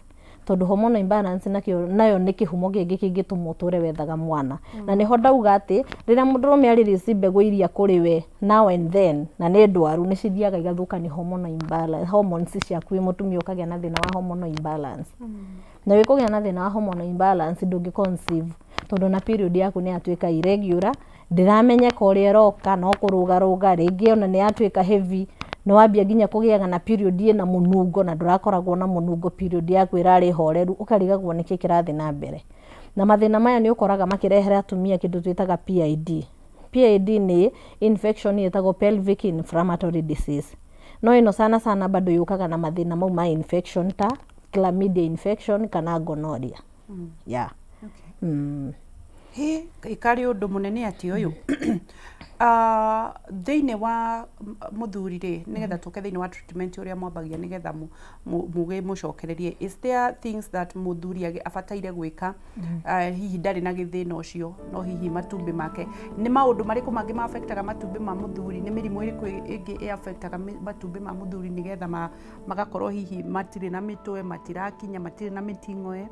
tondũ hormonal imbalance nakĩo nayo nĩ kĩhumo kĩngĩ kĩngĩtũma ũtũre wethaga mwana. Na nĩho ndauga atĩ rĩrĩa mũndũrũme arĩrĩci mbegũ iria kũrĩ we now and then na nĩ ndwaru, nĩ cithiaga igathũkania hormonal imbalance, hormones ciaku wĩ mũtumia, ũkagĩa na thĩna wa hormonal imbalance. Na wĩ kũgĩa na thĩna wa hormonal imbalance, ndũngĩ conceive, tondũ na period yaku nĩ yatuĩka irregular, ndĩramenyeka ũrĩa ĩroka, no kũrũgarũga, rĩngĩ ona nĩ yatuĩka heavy, nĩ wambia nginya kũgĩaga na period ĩna mũnungo na ndũrakoragwo na mũnungo, period yaku ĩrarĩ horeru, ũkarigagwo nĩkĩ kĩrathiĩ na mbere. Na mathĩna maya nĩ ũkoraga makĩrehere atumia kĩndũ twĩtaga PID. PID nĩ infection ĩtagwo pelvic inflammatory disease, no ĩno sana sana bado yũkaga na mathĩna mau ma infection ta chlamydia infection kana gonorrhea, yeah. Hĩ, ĩkarĩ ũndũ mũnene atĩ ũyũ. Thĩinĩ wa mũthuri rĩ, nĩgetha tũke thĩinĩ wa treatment ũrĩa mwambagia nĩgetha mũgĩmũcokererie, is there things that mũthuri abataire gwĩka? Hihi ndarĩ na gĩthĩna ũcio, no hihi matumbĩ make, nĩ maũndũ marĩkũ mangĩ ma affectaga matumbĩ ma mũthuri? Nĩ mĩrimũ ĩrĩkũ ĩngĩ ĩ affectaga matumbĩ ma mũthuri nĩgetha magakorwo hihi matirĩ na mĩtwe, matirakinya, matirĩ na mĩting'oe?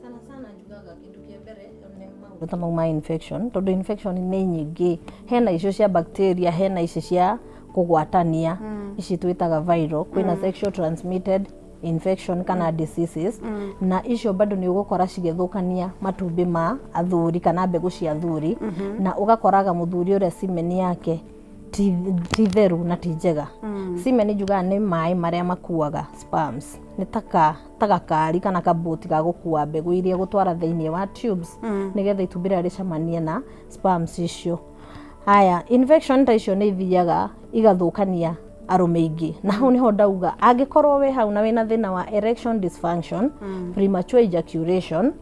Sana sana njugaga kĩndũ kĩa mbere nĩ maũndũ ta mau ma infection, tondũ infection nĩ nyingĩ. Hena icio cia bacteria, hena ici cia kũgwatania, ici twĩtaga viral, kwĩna sexual transmitted infection kana diseases, na icio bado nĩ ũgũkora cigĩthũkania matumbĩ ma athuri kana mbegũ cia athuri, na ũgakoraga mũthuri ũrĩa semen yake ti theru na ti njega. Semen njugaga nĩ maĩ marĩa makuaga sperms, nĩ ta gakari kana kabũti ga gũkua mbegũ iria gũtwara thĩinĩ wa tubes nĩgetha itumbĩ rĩrĩa rĩcemanie na sperms icio. Haya, infection ta icio nĩ ithiaga igathũkania arũme aingĩ, na hau nĩho ndauga angĩkorwo wĩ hau na wĩna thĩna wa erection dysfunction, premature ejaculation,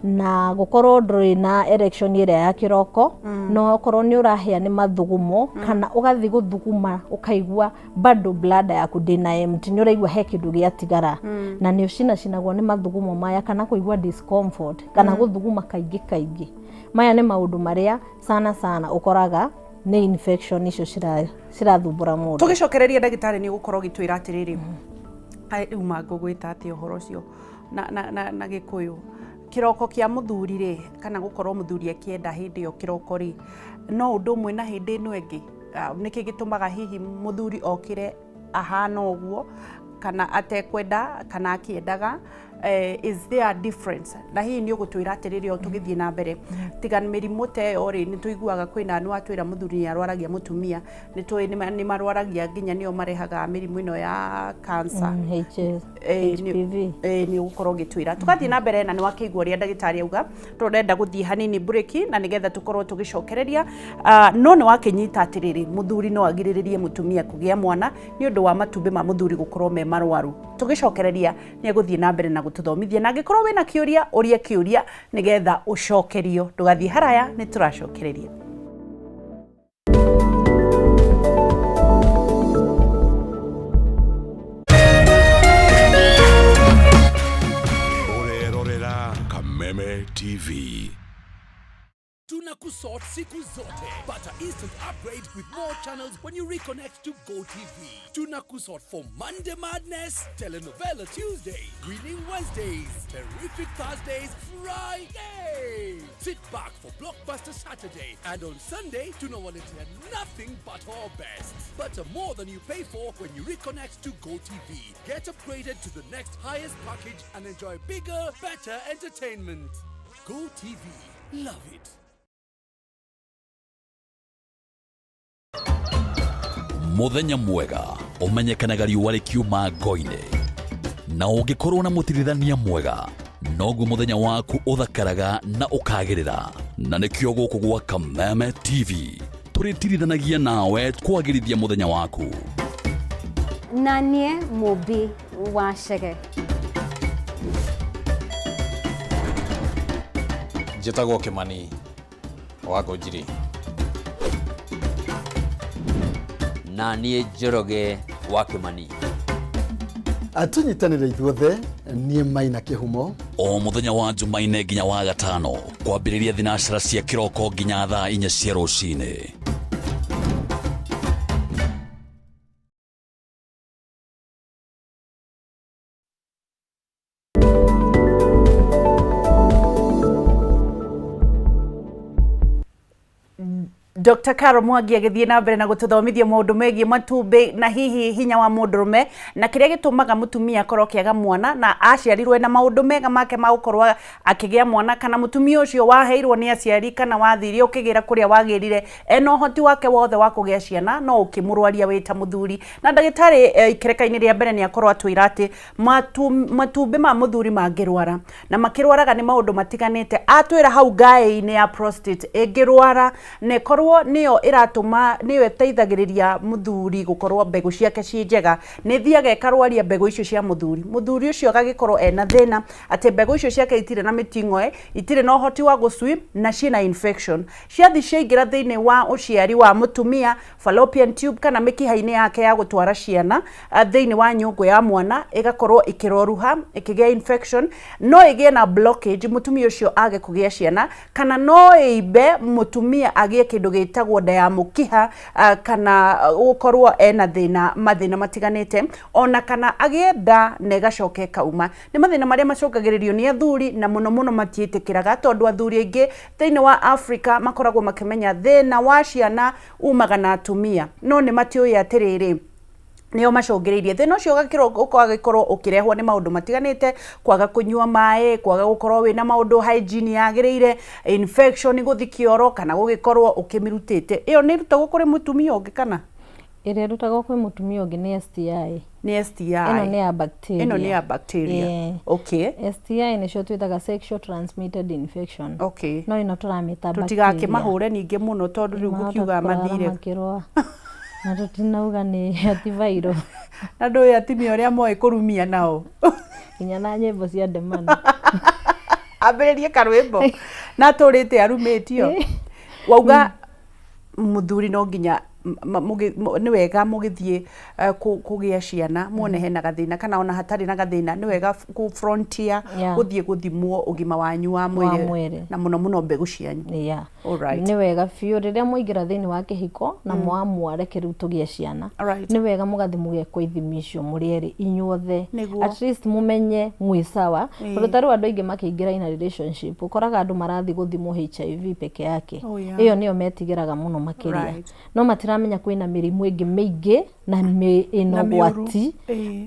na gũkorwo ndũrĩ na erection ĩrĩa ya kĩroko, no okorwo nĩ ũrahĩa nĩ mathugumo kana ũgathiĩ gũthuguma ũkaigua bado bladder yaku ndĩna empty, nĩ ũraigua he kĩndũ gĩatigara, na nĩ ũcinacinagwo nĩ mathugumo maya kana kũigua discomfort kana gũthuguma kaingĩ kaingĩ, maya nĩ maũndũ marĩa sana sana ũkoraga nĩ infection icio cirathumbũra mũndũ. Tũgĩcokereria, ndagĩtarĩ, nĩ ũgũkorwo ũgĩtwĩra atĩrĩrĩ, ai, rĩu mangũgwĩta atĩa ũhoro ũcio na gĩkũyũ, kĩroko kĩa mũthuri rĩ, kana gũkorwo mũthuri akĩenda hĩndĩ ĩyo kĩroko rĩ, no ũndũ ũmwe na hĩndĩ ĩno ĩngĩ? Nĩkĩ gĩtũmaga hihi mũthuri okĩre ahana ũguo, kana atekwenda kana akĩendaga? Is there a difference? Na hihi nĩ ũgũtwĩra atĩrĩrĩ, o tũgĩthiĩ na mbere, tiga mĩrimũ ta ĩyo rĩ, nĩ tũiguaga kwĩna, nĩ watwĩra mũthuri nĩ arwaragia mũtumia, nĩ tũĩ nĩ marwaragia nginya nĩo marehaga mĩrimũ ĩno ya cancer. HS, HPV. Nĩ ũgũkorwo ũgĩtwĩra tũgathiĩ na mbere, na nĩ wakĩigua ũrĩa ndagĩtarĩ auga. Tũrenda gũthiĩ hanini break na nĩgetha tũkorwo tũgĩcokereria. No nĩ wakĩnyita atĩrĩrĩ, mũthuri no agirĩrĩrie mũtumia kũgĩa mwana nĩ ũndũ wa matumbĩ ma mũthuri gũkorwo me marwaru. Tũgĩcokereria nĩ egũthiĩ na mbere na gũtũthomithia, na angĩkorwo wĩna kĩũria, ũrie kĩũria nĩgetha ũcokerio. Ndũgathiĩ haraya, nĩ tũracokereria. Ũrerorera Kameme TV. Tunakusort siku zote. Pata instant upgrade with more channels when you reconnect to GoTV. Tunakusort for Monday Madness, Telenovela Tuesday, Winning Wednesdays, Terrific Thursdays, Friday. Sit back for Blockbuster Saturday, and on Sunday, tunawaletea nothing but our best. But more than you pay for when you reconnect to GoTV. Get upgraded to the next highest package and enjoy bigger, better entertainment. GoTV. Love it. Muthenya mwega. Ũmenyekanaga riũa rĩkiuma ngo-inĩ. Na ũngĩkorwo na mũtirithania mwega, noguo mũthenya waku ũthakaraga na ũkagĩrĩra. Na nĩkĩo gũkũ gwa Kameme TV tũrĩtirithanagia nawe kwagĩrithia mũthenya waku. Na niĩ Mũmbi wa Chege. Njĩtagwo Kĩmani wa Ngũnjiri. Na niĩ Njoroge wa Kĩmani. Tũnyitanĩre ithuothe, niĩ Maina Kĩhumo. O mũthenya wa Jumaine nginya wa gatano kwambĩrĩria thinacara cia kĩroko nginya thaa 4 cia rũcinĩ. Dr. Caro Mwangi agĩthiĩ na mbere na gũtũthomithia maũndũ megiĩ matumbĩ na hihi hinya wa mũndũrũme na kĩrĩa gĩtũmaga mũtumia akorwo akĩaga mwana na aciarirwo ena maũndũ mega make ma gũkorwo akĩgĩa mwana, kana mũtumia ũcio waheirwo nĩ aciari kana wathire ũkĩgĩra kũrĩa wagĩrire ena ũhoti wake wothe wa kũgĩa ciana no ũkĩmũrwaria wĩ ta mũthuri. Na ndagĩtarĩ ikereka-inĩ rĩa mbere nĩ akorwo atwĩra atĩ matumbĩ ma mũthuri mangĩrwara na makĩrwaraga nĩ maũndũ matiganĩte. Atwĩra hau ngaĩ-inĩ ya prostate ĩngĩrwara na ĩkorwo nĩyo ĩratũma nĩyo ĩteithagĩrĩria mũthuri gũkorwo mbegũ ciake ciĩ njega, nĩ thiaga ĩkarwaria mbegũ icio cia mũthuri, mũthuri ũcio agagĩkorwo ena thĩna atĩ mbegũ icio ciake itirĩ na mĩting'oe, itirĩ na ũhoti wa gũswim na ciĩna infection. Ciathi ciaingĩra thĩinĩ wa ũciari wa mũtumia, fallopian tube kana mĩkiha-inĩ yake ya gũtwara ciana thĩinĩ wa nyũngũ ya mwana, ĩgakorwo ĩkĩroruha ĩkĩgĩa infection, no ĩgĩe na blockage mũtumia ũcio age kũgĩa ciana, kana no ĩimbe mũtumia agĩe kĩndũ gĩtagwo nda ya mũkiha, kana gũkorwo ena thĩna mathĩna matiganĩte, ona kana agĩe nda na ĩgacoka ĩkauma. Nĩ mathĩna marĩa macũngagĩrĩrio nĩ athuri na mũno mũno matiĩtĩkĩraga, tondũ athuri aingĩ thĩinĩ wa Africa makoragwo makĩmenya thĩna wa ciana umaga na atumia, no nĩ matiũĩ atĩrĩrĩ nĩo macũngĩrĩirie thĩna ũcio. Ũgagĩkorwo ũkĩrehwo nĩ maũndũ matiganĩte, kwaga kũnyua maĩ, kwaga gũkorwo wĩna maũndũ hygiene yagĩrĩire, infection gũthi kĩoro, kana gũgĩkorwo ũkĩmĩrutĩte. Ĩyo nĩ ĩrutagwo kũrĩ mũtumia ũngĩ kana Ĩrĩa ĩrutagwo kwĩ mũtumia ũngĩ nĩ STI. Nĩ STI. Ĩno nĩ ya bacteria. Ĩno nĩ ya bacteria. Yeah. STI nĩcio twĩtaga sexual transmitted infection. No ĩno tũramĩta bacteria. Tũtigakĩmahũre ningĩ mũno tondũ rĩu Mahota ngũkiuga kũrara mathire makĩrũa. Na tũtinauga nĩ antiviral. Na ndũĩ atumia ũrĩa moĩ kũrumia nao. Nginya na nyĩmbo cia ndemano. Ambĩrĩrie karwĩmbo na atũrĩte arumĩtio. Wauga mũthuri no nginya nĩ wega mũgĩthiĩ kũgĩa ciana muone hena gathĩna kana ona hatarĩ na gathĩna, nĩ wega kũ frontier gũthiĩ gũthimwo ũgima wanyu wa mwĩrĩ mwĩrĩ. na mũno mũno mbegũ cianyu. Alright. Nĩ wega biũ rĩrĩa mwaingĩra thĩinĩ wa kĩhiko na mwamua reke rĩu tũgĩe ciana, nĩ wega mũgathiĩ mũgekwo ithimi icio mũrĩ erĩ inyuothe. Nĩguo. At least mũmenye mwĩ sawa, tondũ ta rĩu andũ aingĩ makĩingĩra in a relationship ũkoraga andũ marathiĩ gũthimwo HIV peke yake. Ĩyo nĩyo metigĩraga mũno makĩria. No matiramenya kwĩna mĩrimũ ĩngĩ mĩingĩ na ĩna Na mĩũru. ũgwati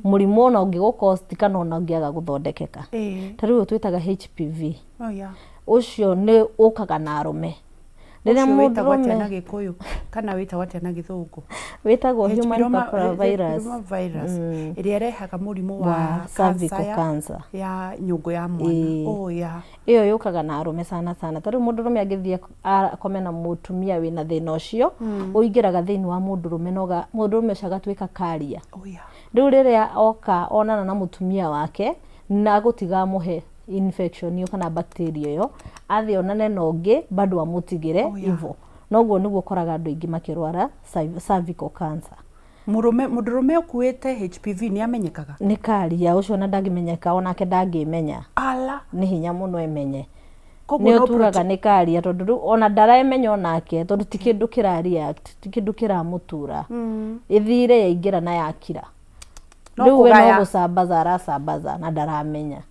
mũrimũ ona ũngĩgũkosti kana ona ũngĩaga gũthondekeka. Ta rĩu ũyũ twĩtaga HPV. Ũcio nĩ ũkaga na arũme rĩrĩa Ũcio wĩtagwo atĩa na mũndũrũme Gĩkũyũ kana wĩtagwo atĩa na Gĩthũngũ? Wĩtagwo human papilloma virus. Papilloma virus ĩrĩa ĩrehaga mũrimũ wa Wa cervical cancer cancer. ya nyũngũ ya mwana. Ĩyo yũkaga na arũme sana sana. Ta rĩu mũndũrũme angĩthiĩ akome na mũtumia wĩna thĩna ũcio, ũingĩraga thĩinĩ wa mũndũrũme na mũndũrũme ũcio agatuĩka carrier. Rĩu rĩrĩa oka onana na mũtumia wake na gũtiga amũhe infection ĩyo kana bacteria ĩyo, athiĩ onane na ũngĩ bado amũtigĩre. Ivo noguo nĩguo ũkoraga andũ aingĩ makĩrwara cervical cancer. Mũrũme, mũndũrũme ũkuĩte HPV nĩ amenyekaga? Nĩ carrier ũcio, ona ndangĩmenyeka, onake ndangĩmenya. Ala. Nĩ hinya mũno emenye. Koguo nĩ no tugaga nĩ carrier tondũ rĩu ona ndaremenya onake, tondũ ti kĩndũ kĩra react, ti kĩndũ kĩramũtura, ĩthire yaingĩra na yakira. No Rĩu we no kũgaya. gũcambaza aracambaza na ndaramenya.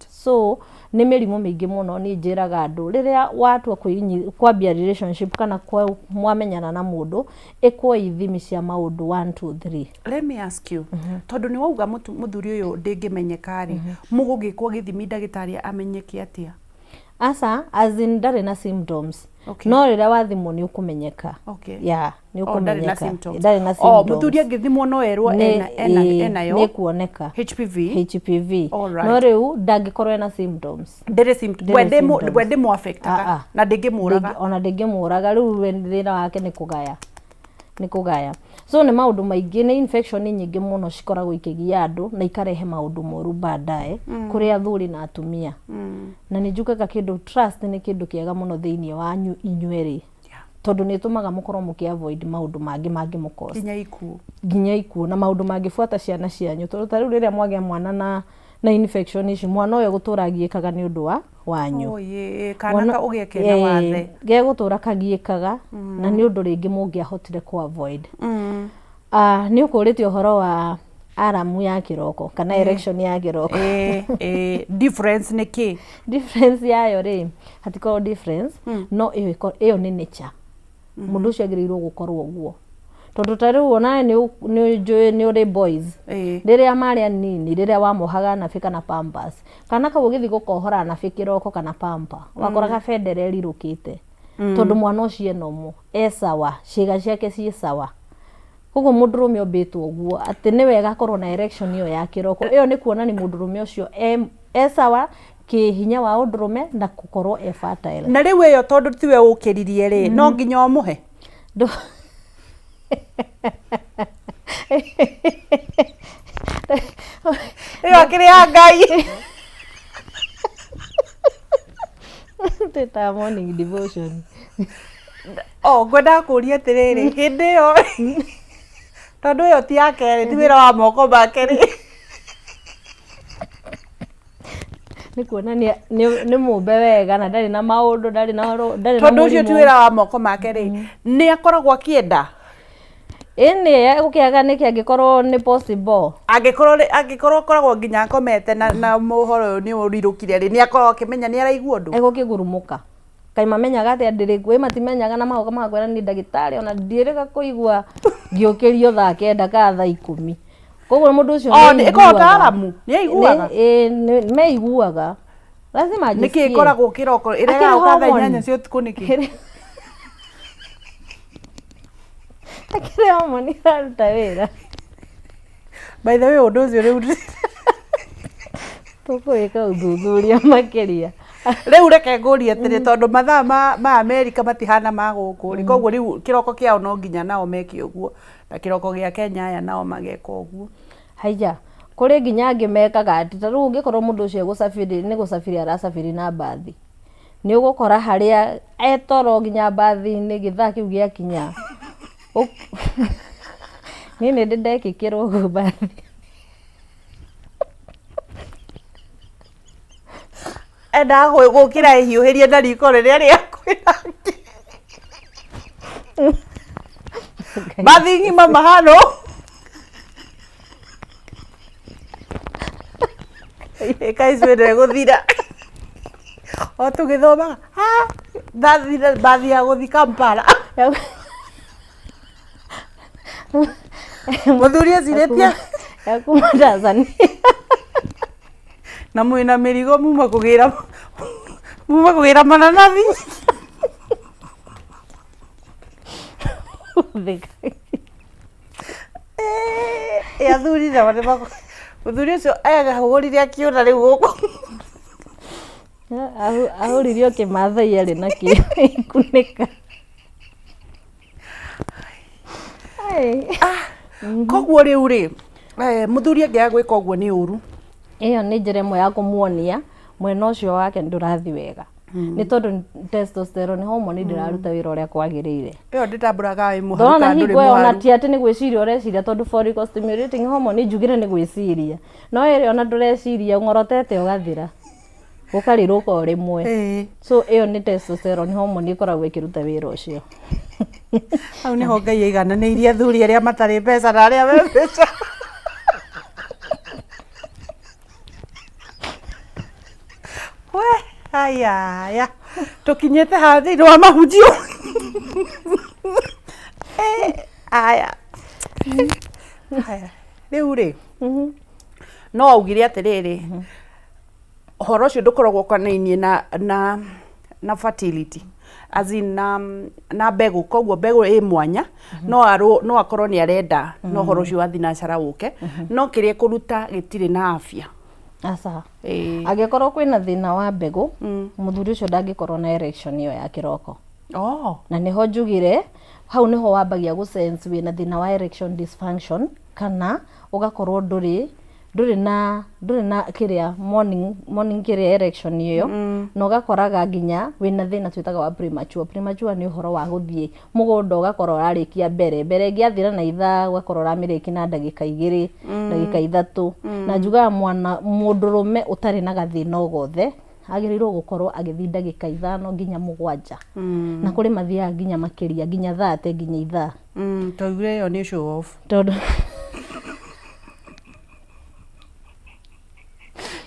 So nĩ mĩrimũ mĩingĩ mũno. Niĩ njĩraga andũ rĩrĩa watua kwambia relationship kana mwamenyana na mũndũ, ĩkwo ithimi cia maũndũ 1 2 3. Let me ask you, tondũ nĩ wauga mũthuri ũyũ ndĩngĩmenyeka rĩ, mũgũgĩkwo gĩthimi ndagĩtarĩ amenyeke atĩa? Aca, as in ndarĩ na symptoms. Okay. No rĩrĩa wathimwo nĩ ũkũmenyeka. Okay. Yeah, nĩ Oh, ndarĩ na ũkũmenyeka. symptoms. Ndarĩ na Oh, symptoms. mũthuri angĩthimwo no erwo Nĩ- ena enayo nĩ kuoneka. HPV. HPV. Alright. No rĩu ndangĩkorwo ena symptoms. Ndĩrĩ symptoms. Ndĩrĩ We ndĩmũ- symptoms. we ndĩmũ-affectaga Ah, ah. na ndĩngĩmũraga. Ona ndĩngĩmũraga rĩu we thĩna wake nĩ kũgaya. Nĩ kũgaya. So nĩ maũndũ maingĩ nĩ infection nyingĩ mũno cikoragwo ikĩgia andũ na ikarehe maũndũ moru baadaye kũrĩ athuri na atumia. Na nĩ njugaga kĩndũ trust nĩ kĩndũ kĩega mũno thĩinĩ wanyu inyuerĩ. Tondũ nĩ ĩtũmaga mũkorwo mũkĩ avoid maũndũ mangĩ mangĩmũ-cause. Nginya ikuũ. Nginya ikuũ na maũndũ mangĩbuata ciana cianyu. Tondũ ta rĩu rĩrĩa mwagĩa mwana na infection ici mwana ũyũ egũtũra agiĩkaga nĩ ũndũ wa wanyu. Oh, ĩĩ, kana ka ũgĩe kena wathe. Gegũtũra kagiĩkaga na nĩ ũndũ rĩngĩ mũngĩahotire kũ avoid. Ah, nĩ ũkũrĩtie ũhoro wa aramu ya kĩroko kana erection ya kĩroko. Ĩĩ, difference nĩ kĩ? Difference yayo rĩ, hatikoragwo difference, no ĩyo ĩyo nĩ nature. Mũndũ ũcio agĩrĩirwo gũkorwo ũguo. Tondũ ta rĩu onawe nĩ njũĩ nĩ ũrĩ boys. Rĩrĩa marĩ anini, rĩrĩa wamohaga nabi kana pampers, kana kau ũgĩthiĩ gũkohora nabi kĩroko kana pamper, wakoraga bendera ĩrirũkĩte. Tondũ mwana ũcio e normal, e sawa, ciĩga ciake ciĩ sawa. Koguo mũndũrũme ombĩtwo ũguo, atĩ nĩ wega akorwo na erection ĩyo ya kĩroko. Ĩyo nĩ kuonania mũndũrũme ũcio e sawa kĩhinya wa ũndũrũme na gũkorwo e fertile. Na rĩu ĩyo tondũ tiwe ũkĩririe rĩ, no nginya ũmũhe? Ĩyo akĩrĩ ya Ngai. Twĩtaga morning devotion. Oh, ngwendaga kũria atĩrĩrĩ, hĩndĩ ĩyo tondũ ĩyo ti yake rĩ, ti wĩra wa moko make rĩ. Nĩ kuonania nĩ mũmbe wega na ndarĩ na maũndũ, ndarĩ na ndarĩ na Tondũ ũcio ti mũrimũ. wĩra wa moko make rĩ, nĩ akoragwo akĩenda. Ĩni gũkĩaga nĩkĩ angĩkorwo nĩ possible. Angĩkorwo angĩkorwo akoragwo nginya akomete na mũhoro ũyũ nĩ ũrirũkire rĩ, nĩ akoragwo akĩmenya nĩ araigua ũndũ. Egũkĩgurumũka. Kaĩ mamenyaga atĩa ndĩrĩ kuo? Ĩ matimenyaga na magoka magakwĩra nĩ ndagĩtarĩ ona ndiĩrĩga kũigua ngĩũkĩrio thaa kenda kana thaa ikũmi. Koguo mũndũ ũcio Oh, nĩ ĩkoragwo ta aiguaga. aramu, nĩ aiguaga? Ĩ, meiguaga. Lazima Nĩkĩ ajisikie. ĩkoragwo kĩroko Akĩrĩ ĩregaga thaa hormone. 8 cia ũtukũ nĩkĩ? Akĩrĩ hormone iraruta wĩra. By the way, ũndũ ũcio rĩu Tũkũĩka ũthuthuria makĩria. Rĩu reke ngũrie atĩrĩ, tondũ mathaa ma Amerika matihana ma gũkũ rĩ, koguo rĩu kĩroko kĩao no nginya nao meke ũguo, na kĩroko gĩa Kenya aya nao mageka ũguo. Haiya, kũrĩ nginya angĩ mekaga atĩ ta rĩu ũngĩkorwo mũndũ ũcio egũcabiri nĩ gũcabiri aracabiri na mbathi. Nĩ ũgũkora harĩa etoro nginya mbathi-inĩ gĩthaa kĩu gĩakinya. Niĩ nĩ ndĩ ndekĩkĩrwo ũguo mbathi. Endaga gũkĩra ĩhiũhĩrie na riko rĩrĩa rĩa kwĩna mbathi ng'ima mahano. Ĩka icio ndĩgũthira. O tũgĩthomaga, ha, ndathire mbathi ya gũthiĩ Kampala. Mũthuri ecirĩtie Ya kuma Tanzania. Na mwĩna mĩrigo muma kũgĩra mananathi. Ĩ athuri nao nĩ mũthuri ũcio ahũrire akĩũra rĩu gũkũ. Ahũririo kĩmathai arĩ nakĩo ikunĩka. Koguo rĩu rĩ, mũthuri angĩaga gwĩka ũguo nĩ ũru. Ĩyo nĩ njĩra ĩmwe ya kũmuonia mwena ũcio wake ndũrathiĩ wega. Nĩ tondũ testosterone hormone ndĩraruta wĩra ũrĩa kwagĩrĩire. Ĩyo ndĩtambũraga ĩ mũharu Ndona kana ndũrĩ hingo ĩyo ona mũharu. ti atĩ nĩ gwĩciria ũreciria tondũ follicle stimulating hormone njugire nĩ gwĩciria. No ĩrĩa ona ndũreciria ũng'orotete ũgathira. Ũkarirũka o rĩmwe. So ĩyo nĩ testosterone hormone ĩkoragwo ĩkĩruta wĩra ũcio. Hau nĩho Ngai aigananĩirie athuri arĩa matarĩ mbeca na arĩa me mbeca. We, haya, tũkinyĩte haha thĩinĩ wa mahunjio. Aya. Haya, rĩu rĩ, no augire atĩrĩrĩ, Ũhoro ũcio ndũkoragwo ũkonainie na fertility, as in na mbegũ. Koguo mbegũ ĩ mwanya, no akorwo nĩ arenda no ũhoro ũcio wa thinacara ũke, no kĩrĩa kũruta gĩtirĩ na afya. Aca. Angĩkorwo kwĩna thĩna wa mbegũ, mũthuri ũcio ndangĩkorwo na erection ĩyo ya kĩroko. Na nĩho njugire hau nĩho wambagia gũ sense wĩna thĩna wa erection dysfunction, kana ũgakorwo ndũrĩ na kĩrĩa morning kĩrĩa erection ĩyo, na ũgakoraga nginya wĩna thĩna twĩtaga wa premature. Premature nĩ ũhoro wa gũthiĩ mũgũnda ũgakora ũrarĩkia mbere mbere ĩngĩathira na ithaa, ũgakora ũramĩrĩkia na ndagĩka 2, ndagĩka 3. Na njugaga mwana mũndũrũme ũtarĩ na gathĩna o gothe agĩrĩirwo gũkorwo agĩthiĩ ndagĩka 5 nginya 7, na kũrĩ mathiaga nginya makĩria, nginya 30, nginya ithaa. Twaiguire ĩyo nĩ show off. Tondũ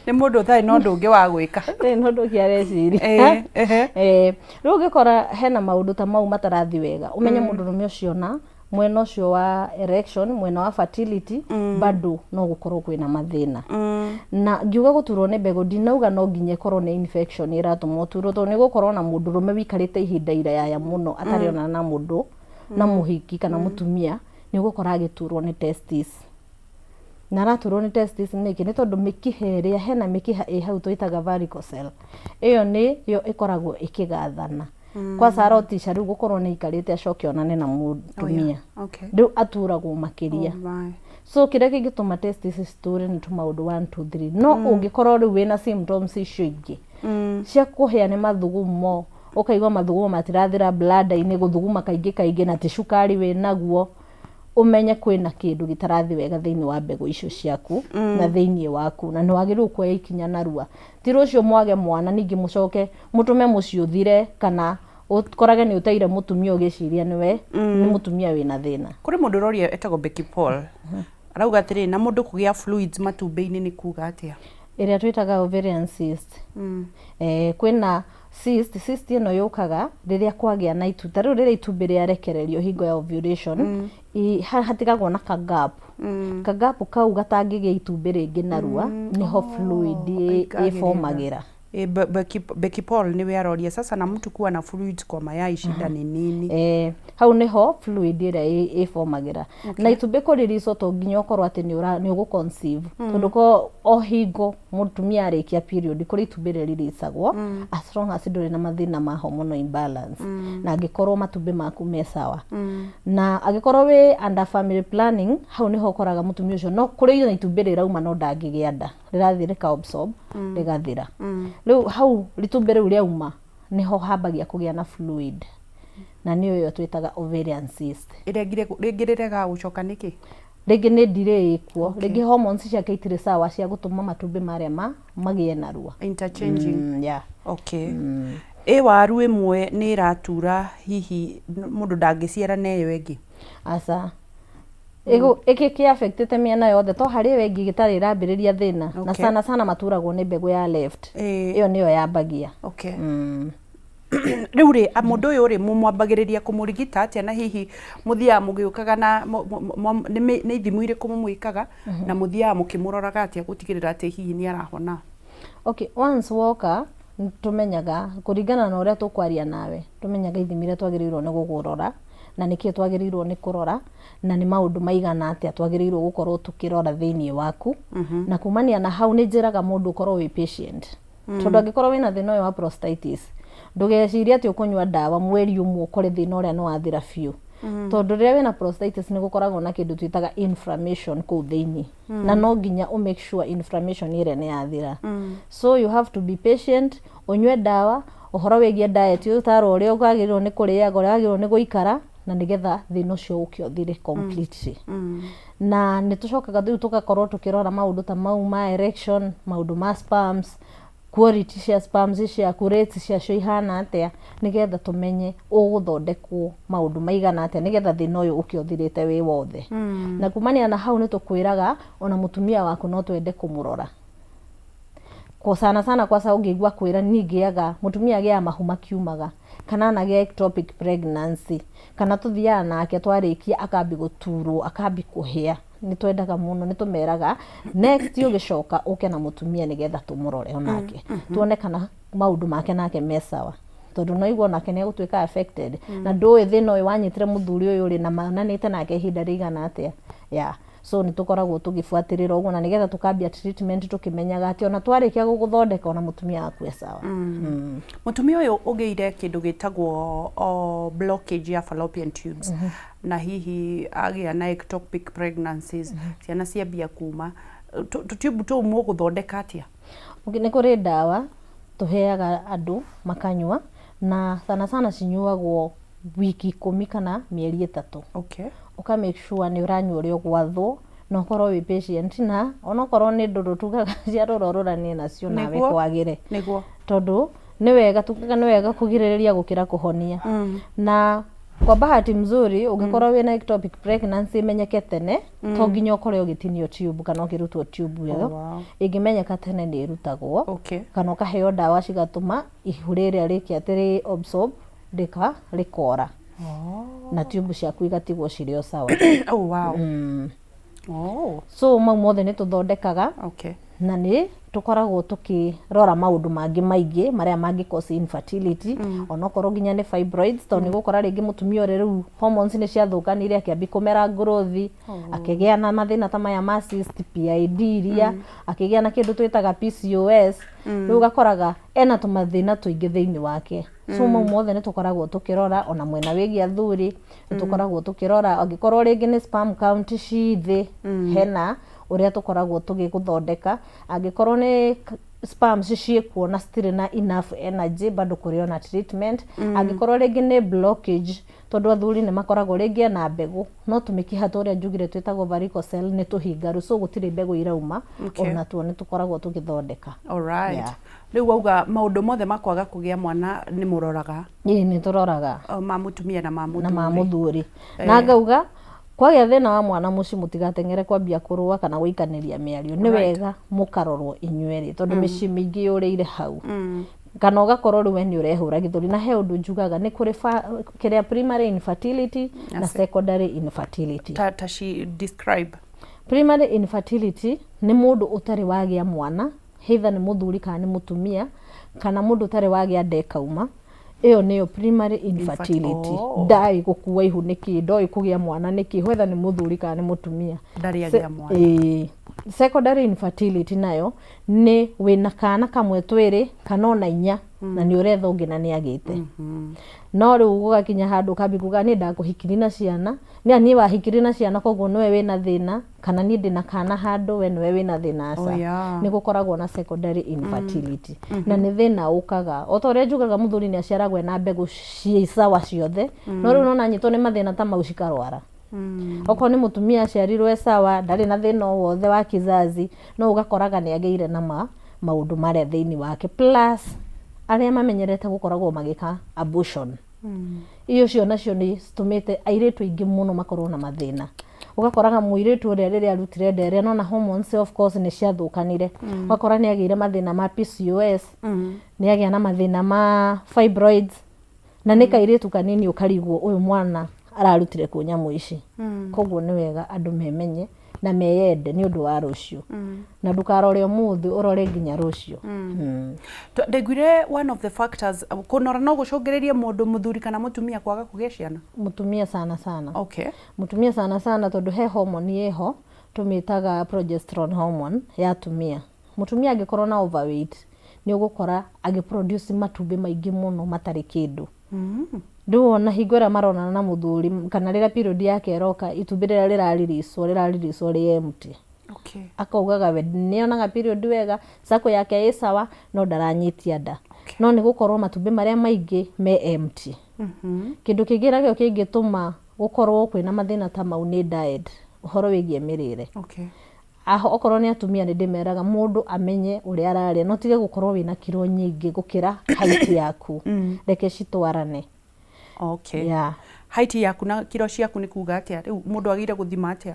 Nĩ mũndũ ũtarĩ na ũndũ ũngĩ wa gwĩka. Nĩ ũndũ ũngĩ areciria. Eh, ehe. Rĩu ũngĩkora hena maũndũ ta mau matarathi wega, ũmenye mũndũrũme ũcio na mwena ũcio wa erection, mwena wa fertility, bado no gũkorwo kwĩna mathĩna. Na ngiuga gũturwo nĩ mbegũ, ndinauga no nginya ĩkorwo nĩ infection ĩratũma ũturwo, tondũ nĩ gũkorwo na mũndũrũme wikarĩte ihinda iraya mũno atarĩ onana na mũndũ na mũhiki kana mũtumia, nĩ ũgũkora agĩturwo nĩ testis. Na araturwo nĩ testis nĩkĩ? Nĩ tondũ mĩkiha ĩrĩa hena mĩkiha ĩ hau twĩtaga varicocele, ĩyo nĩyo ĩkoragwo ĩkĩgathana kwa sarotisha. Rĩu gũkorwo nĩ aikarĩte acoke onane na mũtumia, rĩu aturagwo makĩria. Oh my. So kĩrĩa kĩngĩtũma testis citure nĩ tũmaũndũ 1 2 3, no ũngĩkorwo rĩu wĩna symptoms icio ingĩ cia kũhĩa nĩ mathugumo, ũkaigua mathugumo matirathira bladder-inĩ, gũthuguma kaingĩ kaingĩ, na ti cukari wĩnaguo, ũmenye kwĩna kĩndũ gĩtarathi wega thĩinĩ wa mbegũ icio ciaku na thĩinĩ waku, na nĩ wagĩrĩirwo kuoya ikinya narua. Ti rũciũ mwage mwana, ningĩ mũcoke mũtũme mũciĩ ũthire, kana ũkorage nĩ ũteire mũtumia ũgĩciria nĩwe nĩ mũtumia wĩna thĩna. Kũrĩ mũndũ ũroria etagwo Becky Paul, arauga atĩrĩ, na mũndũ kũgĩa fluids matumbĩ-inĩ nĩ kuga atĩa? Ĩrĩa twĩtaga ovarian cyst. Kwĩna cyst. Cyst ĩno yũkaga rĩrĩa kwagĩa na itu, ta rĩu rĩrĩa itumbĩ rĩarekererio hingo ya ovulation, hatigagwo na kagap. Kagap kau gatangĩgĩa itumbĩ rĩngĩ narua, nĩho fluid ĩkagĩrĩra. ĩbomagĩra. Becky Paul niwe aroria sasa, na mtu kuwa na fluids kwa mayai shida ni nini? Hau niho fluid ĩrĩa ĩbomagĩra. Na itumbĩ kũririco to nginya ũkorwo atĩ nĩ ũgũ conceive, tondũ ko o hingo mũtumia arĩkia period kũrĩ itumbĩ rĩriricagwo, as long as ndũrĩ na mathĩna ma hormonal imbalance, na angĩkorwo matumbĩ maku me sawa, na angĩkorwo wĩ under family planning. Hau niho ũkoraga mũtumia ũcio no kũrĩ na itumbĩ rĩrauma no ndangĩgĩa nda, rĩrathiĩ rĩka absorb rĩgathira. Rĩu hau itumbĩ rĩu rĩauma niho hambagia kũgĩa na fluid, na nĩyo ĩyo twĩtaga ovarian cyst. Ĩrengire rĩngĩ rĩregaga gũcoka nĩkĩ? Rĩngĩ nĩ delay ĩkuo, rĩngĩ hormones ciake itirĩ sawa cia gũtũma matumbĩ marĩa magĩe narua. Interchanging. Yeah. Okay. Ĩ waru ĩmwe nĩ ĩratura, hihi mũndũ ndangĩciara na ĩyo ĩngĩ? Aca. Ĩkĩ kĩ affectĩte mĩena yothe, to harĩ ĩyo ĩngĩ gĩtarĩ ĩrambĩrĩria thĩna na sana sana maturagwo nĩ mbegũ ya left. Ĩyo nĩyo yambagia. Rĩu rĩ, mũndũ ũyũ rĩ, mũmwambagĩrĩria kũmũrigita atĩa? Na hihi mũthiaga mũgĩũkaga na nĩ ithimo irĩkũ mũmwĩkaga, na mũthiaga mũkĩmũroraga atĩa gũtigĩrĩra atĩ hihi nĩ arahona? Okay, once woka tũmenyaga kũringana na ũrĩa tũkwaria nawe, tũmenyaga ithimi iria twagĩrĩirwo nĩ gũkũrora, na nĩkĩĩ twagĩrĩirwo nĩ kũrora, na nĩ maũndũ maigana atĩa twagĩrĩirwo gũkorwo tũkĩrora thĩinĩ waku. Na kumania na hau nĩ njĩraga mũndũ ũkorwo wĩ patient, tondũ angĩkorwo wĩna thĩna ũyũ wa prostatitis, ndũgecirie atĩ ũkũnyua ndawa mweri ũmwe ũkore thĩna ũrĩa nĩ wathira biũ, tondũ rĩrĩa wĩna prostatitis nĩ gũkoragwo na kĩndũ twĩtaga inflammation kũu thĩinĩ, na no nginya ũ make sure inflammation ĩrĩa nĩ yathira. So you have to be patient, ũnyue ndawa, ũhoro wĩgiĩ diet, ũtarwo ũrĩa wagĩrĩirwo nĩ kũrĩaga, ũrĩa wagĩrĩirwo nĩ gũikara, na nĩgetha thĩna ũcio ũke ũthire completely. Na nĩ tũcokaga rĩu tũgakorwo tũkĩrora maũndũ ta mau ma erection, maũndũ ma sperms, quality cia sperms ciaku, rates ciacio ihana atĩa, nĩgetha tũmenye ũgũthondekwo maũndũ maigana atĩa nĩgetha thĩna ũyũ ũke ũthirĩte wĩ wothe. Na kumania na hau nĩ tũkwĩraga ona mũtumia waku no twende kũmũrora kwa sana sana. Kwaca ũngĩigua kwĩra niĩ ngĩaga mũtumia agĩaga mahu makiumaga, kana anagĩa ectopic pregnancy, kana tũthiaga nake twarĩkia akambi gũturwo, akambi kũhĩa. Nĩ twendaga mũno, nĩ tũmeraga next ũgĩcoka ũke na mũtumia nĩgetha tũmũrore onake, tuone kana maũndũ make nake me sawa, tondũ no igua onake nĩ egũtuĩka affected na ndũĩ thĩna ũyũ wanyitire mũthuri ũyũ rĩ na mananĩte nake ihinda rĩigana atĩa. Yeah, so nĩ tũkoragwo tũgĩbuatĩrĩra ũguo na nĩgetha tũkambia treatment tũkĩmenyaga atĩ ona twarĩkia gũgũthondeka, ona mũtumia waku e sawa. Mũtumia ũyũ ũgĩire kĩndũ gĩtagwo blockage ya fallopian tubes na hihi agĩa na ectopic pregnancies, ciana ciambia kuma, tũtube tũu mũgũthondeka atĩa? Okay, nĩ kũrĩ ndawa tũheaga andũ makanyua, na sana sana cinyuagwo wiki 10 kana mĩeri 3. Ũka make sure nĩ ũranyua ũrĩa ũgwathwo na ũkorwo wĩ patient, na onokorwo nĩ ndũrũ tugaga cia rũra ũrũranie nacio nawe kwagĩre. Tondũ nĩ wega, tugaga nĩ wega kũgirĩrĩria gũkĩra kũhonia. Na kwa bahati mzuri, ũngĩkorwo wĩna ectopic pregnancy ĩmenyeke tene, to nginya ũkore ũgĩtinio tube kana ũkĩrutwo tube ĩyo. Ĩngĩmenyeka tene nĩ ĩrutagwo kana ũkaheo ndawa cigatũma ihu rĩrĩa rĩke atĩ rĩ absorb rĩka rĩkora na tube ciaku igatigwo cirĩ o sawa. So mau mothe nĩ tũthondekaga na nĩ tũkoragwo tũkĩrora maũndũ mangĩ maingĩ marĩa mangĩ cause infertility, onokorwo nginya nĩ fibroids, tondũ nĩ gũkora rĩngĩ mũtumia ũrĩa rĩu hormones nĩ ciathũkanire, akĩambia kũmera growth, akĩgĩa na mathĩna ta maya ma cyst, PID iria, akĩgĩa na kĩndũ twĩtaga PCOS. Rĩu ũgakoraga ena tũmathĩna tũingĩ thĩinĩ wake. So mau mothe nĩ tũkoragwo tũkĩrora. Ona mwena wĩgiĩ athuri nĩ tũkoragwo tũkĩrora, angĩkorwo rĩngĩ nĩ sperm count ci thĩ, hena ũrĩa tũkoragwo tũgĩgũthondeka. Angĩkorwo nĩ sperms ciĩkuo na citirĩ na enough energy, bado kũrĩ ona treatment. Angĩkorwo rĩngĩ nĩ blockage, tondũ athuri nĩ makoragwo rĩngĩ ena mbegũ no tũmĩkiha tũrĩa njugire twĩtagwo varicocele nĩ tũhingaru, so gũtirĩ mbegũ irauma. Ona tuo nĩ tũkoragwo tũgĩthondeka. Alright. Rĩu wauga maũndũ mothe ma kwaga kũgĩa mwana nĩ mũroraga? Ĩĩ, nĩ tũroraga. O, ma mũtumia na ma na ma mũthuri. Mũthuri. Na ngauga kwagĩa thĩna wa mwana mũciĩ, mũtigateng'ere kwambia kũrũa kana gũikanĩria mĩario. Nĩ wega mũkarorwo inyuerĩ, tondũ mĩciĩ mĩingĩ yũrĩire hau, kana ũgakorwo rĩu we nĩ ũrehũra gĩthũri. Na he ũndũ njugaga, nĩ kũrĩ kĩrĩa primary infertility na secondary infertility. Ta ci describe. Primary infertility nĩ mũndũ ũtarĩ wagĩa mwana, either nĩ mũthuri kana nĩ mũtumia, kana mũndũ ũtarĩ wagĩa nda ĩkauma. Ĩyo nĩyo primary infertility. Ndaĩ gũkua ihu nĩkĩ, ndoĩ kũgĩa mwana nĩkĩ, whether nĩ mũthuri kana nĩ mũtumia. Ndarĩ agĩa mwana. Ĩĩ. Secondary infertility nayo nĩ wĩna kana kamwe, twĩrĩ, kana ona inya, na nĩ ũretha ũngĩ na nĩ agĩte, no rĩu gũgakinya handũ ũkambi kuga niĩ ndakũhikiri na ciana, nĩ niĩ wahikiri na ciana, koguo nĩwe wĩna thĩna, kana niĩ ndĩna kana handũ, we nĩwe wĩna thĩna. Aca. Nĩ gũkoragwo na secondary infertility, na nĩ thĩna ũkaga o ta ũrĩa njugaga, mũthuri nĩ aciaragwo ena mbegũ ciĩ sawa ciothe, no rĩu nona anyitwo nĩ mathĩna ta mau cikarwara. Okorwo nĩ mũtumia aciarirwo e sawa, ndarĩ na thĩna o wothe wa kizazi, no ũgakoraga nĩ agĩire na maũndũ marĩa thĩinĩ wake, plus arĩa mamenyerete gũkoragwo magĩka abortion, icio nacio nĩ citũmĩte airĩtu aingĩ mũno makorwo na mathĩna. Ũgakoraga mũirĩtu ũrĩa rĩrĩa arutire nda ĩrĩa, nona hormones of course nĩ ciathũkanire, ũgakora nĩ agĩire mathĩna ma PCOS, nĩ agĩa na mathĩna ma fibroids, na nĩ kairĩtu kanini, ũkarigwo ũyũ mwana ararutire kũ nyamũ ici. Koguo nĩ wega andũ memenye na meyende nĩ ũndũ wa rũciũ, na ndũkarore ũmũthĩ, ũrore nginya rũciũ. Ndaiguire one of the factors, kũnora no gũcũngĩrĩrie mũndũ mũthuri kana mũtumia kwaga kũgĩa ciana. Mũtumia sana sana. Mũtumia sana sana, tondũ he hormone ĩho tũmĩtaga progesterone hormone ya atumia. Mũtumia angĩkorwo na overweight, nĩ ũgũkora agĩproduce matumbĩ maingĩ mũno matarĩ kĩndũ. Rĩu ona hingo ĩrĩa maronana na mũthuri kana rĩrĩa period yake ĩroka, itumbĩ rĩrĩa rĩrariricwo rĩrariricwo rĩ empty. Akaugaga we nĩonaga period wega, cycle yake ĩ sawa, no ndaranyitia nda. No nĩ gũkorwo matumbĩ marĩa maingĩ me empty. Kĩndũ kĩngĩ nakĩo kĩngĩtũma gũkorwo kwĩna mathĩna ta mau nĩ diet, ũhoro wĩgiĩ mĩrĩre. Aho okorwo nĩ atumia, nĩ ndĩmeraga mũndũ amenye ũrĩa ararĩa, no tige gũkorwo wĩna kiro nyingĩ gũkĩra height yaku, reke citwarane. Yeah. Height yaku na kiro ciaku nĩ kuga atĩa? Rĩu mũndũ agĩrĩire gũthima atĩa?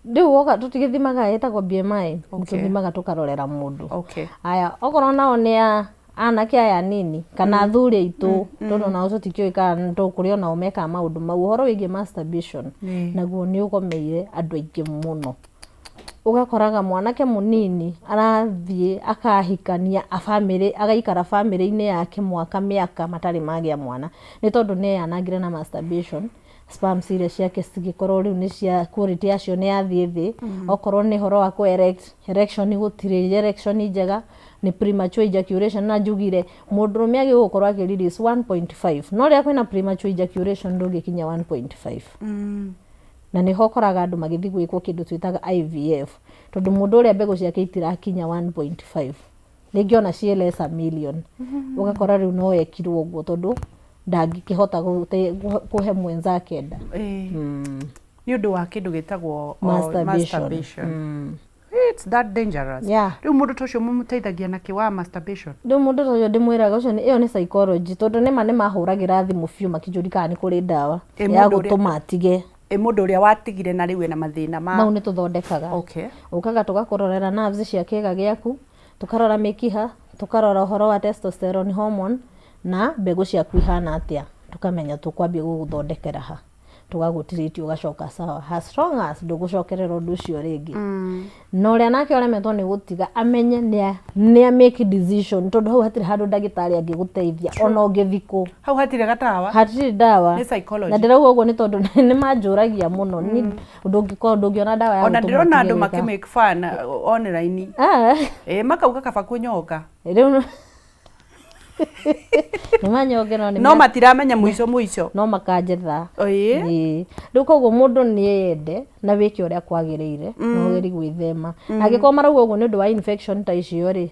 Rĩu woka tũtigĩthimaga, ĩtagwo BMI. Tũthimaga tũkarorera mũndũ. Aya, okorwo nao nĩ a Anake aya anini kana athuri aitũ, tondũ nao tũtikĩũĩ kana kũrĩ onao mekaga maũndũ mau. Ũhoro wĩgiĩ masturbation naguo nĩ ũgomeire andũ aingĩ mũno. Ũgakoraga mwanake mũnini arathiĩ akahikania a bamĩrĩ, agaikara bamĩrĩ-inĩ yake mwaka mĩaka matarĩ magĩa mwana, nĩ tondũ nĩ eyanangire na masturbation. Sperms iria ciake cigĩkorwo rĩu nĩ cia quality yacio nĩ yathiĩ thĩ. Okorwo nĩ ũhoro wa kũ erect, erection gũtirĩ erection njega, nĩ premature ejaculation. Na njugire mũndũrũme agĩrĩirwo gũkorwo akĩ release 1.5, no rĩrĩa kwĩna premature ejaculation ndũngĩkinya 1.5. Na nĩho ũkoraga andũ magĩthiĩ gwĩkwo kĩndũ twĩtaga IVF, tondũ mũndũ ũrĩa mbegũ ciake itirakinya 1.5, rĩngĩ ona ciĩ less a million. Ũgakora rĩu no ekirwo ũguo tondũ ndangĩkĩhota kũhe mwenzake nda. Nĩ ũndũ wa kĩndũ gĩtagwo masturbation. Masturbation. It's that dangerous. Rĩu mũndũ ta ũcio mũmũteithagia na kĩ wa masturbation? Rĩu mũndũ ta ũcio ndĩmwĩraga ũcio ĩyo nĩ psychology, tondũ nĩma nĩ mahũragĩra thimũ biũ makĩnjũria kana nĩ kũrĩ ndawa ya mũndũ ũrĩa- gũtũma atige. Ĩ mũndũ ũrĩa watigire na rĩu ena mathĩna ma Mau nĩ tũthondekaga. Ũkaga tũgakũrorera nerves cia kĩga gĩaku, tũkarora mĩkiha, tũkarora ũhoro wa testosterone hormone na mbegũ ciaku ihana atĩa, tũkamenya tũkwambia gũgũthondekera ha, tũgagũtiriti ũgacoka sawa, as long as ndũgũcokerera ũndũ ũcio rĩngĩ. Na ũrĩa nake ũremetwo nĩ gũtiga amenye nĩ a make decision, tondũ hau hatirĩ handũ ndagĩtarĩ angĩgũteithia ona ũngĩthiĩ kũ. Hau hatirĩ gatawa. Hatirĩ ndawa. Nĩ psychology. Na ndĩrauga ũguo nĩ tondũ nĩ manjũragia mũno. Ni ndũngĩkorwo ndũngĩona ndawa ya Ona gũtũma ndĩrona ũtige andũ gwĩka. makĩ make fun online. Ĩ makauga kaba kũnyonga. Rĩu nĩ manyonge no nĩ No matiramenya mũico mũico. No makanjetha. Ĩĩ. Ĩĩ. Rĩu koguo mũndũ nĩ eyende na wĩke ũrĩa kwagĩrĩire na ũgerie gwĩthema. Angĩkorwo marauga ũguo nĩ ũndũ wa infection ta icio rĩ,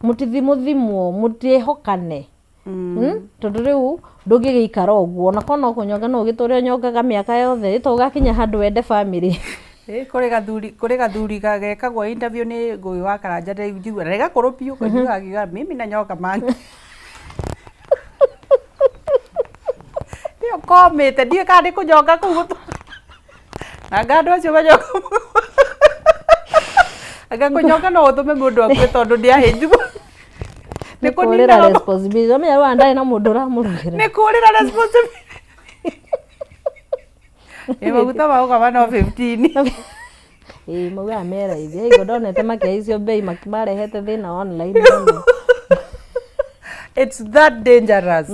mũtithi mũthimwo, mũtiĩhokane. Tondũ rĩu ndũngĩgĩikara ũguo, ona korwo no kũnyonga no ũgĩtũre ũnyongaga mĩaka yothe, ĩ to ũgakinya handũ wende bamĩrĩ. Ĩ kũrĩ gathuri gagekagwo interview nĩ Ngũgĩ wa Karanja, njigua na gakũrũ biũ, kaiguaga akiuga, "Mimi nanyonga mangi." Nĩyo komĩte, ndiũĩ kana nĩ kũnyonga kũu na anga andũ acio manyonga, anga kũnyonga no ũtũme mũndũ akue tondũ nĩ ahĩnju. Nĩ kũrĩra responsibility. Ũmenya rĩu ndarĩ na mũndũ ũramũrugĩra. Nĩ kũrĩra responsibility. Ĩ maguta ma gũkama no 15. Ĩĩ, maugaga me raithi. Hingo ndonete makĩhaicio bei marehete thĩna online mũno. It's that dangerous.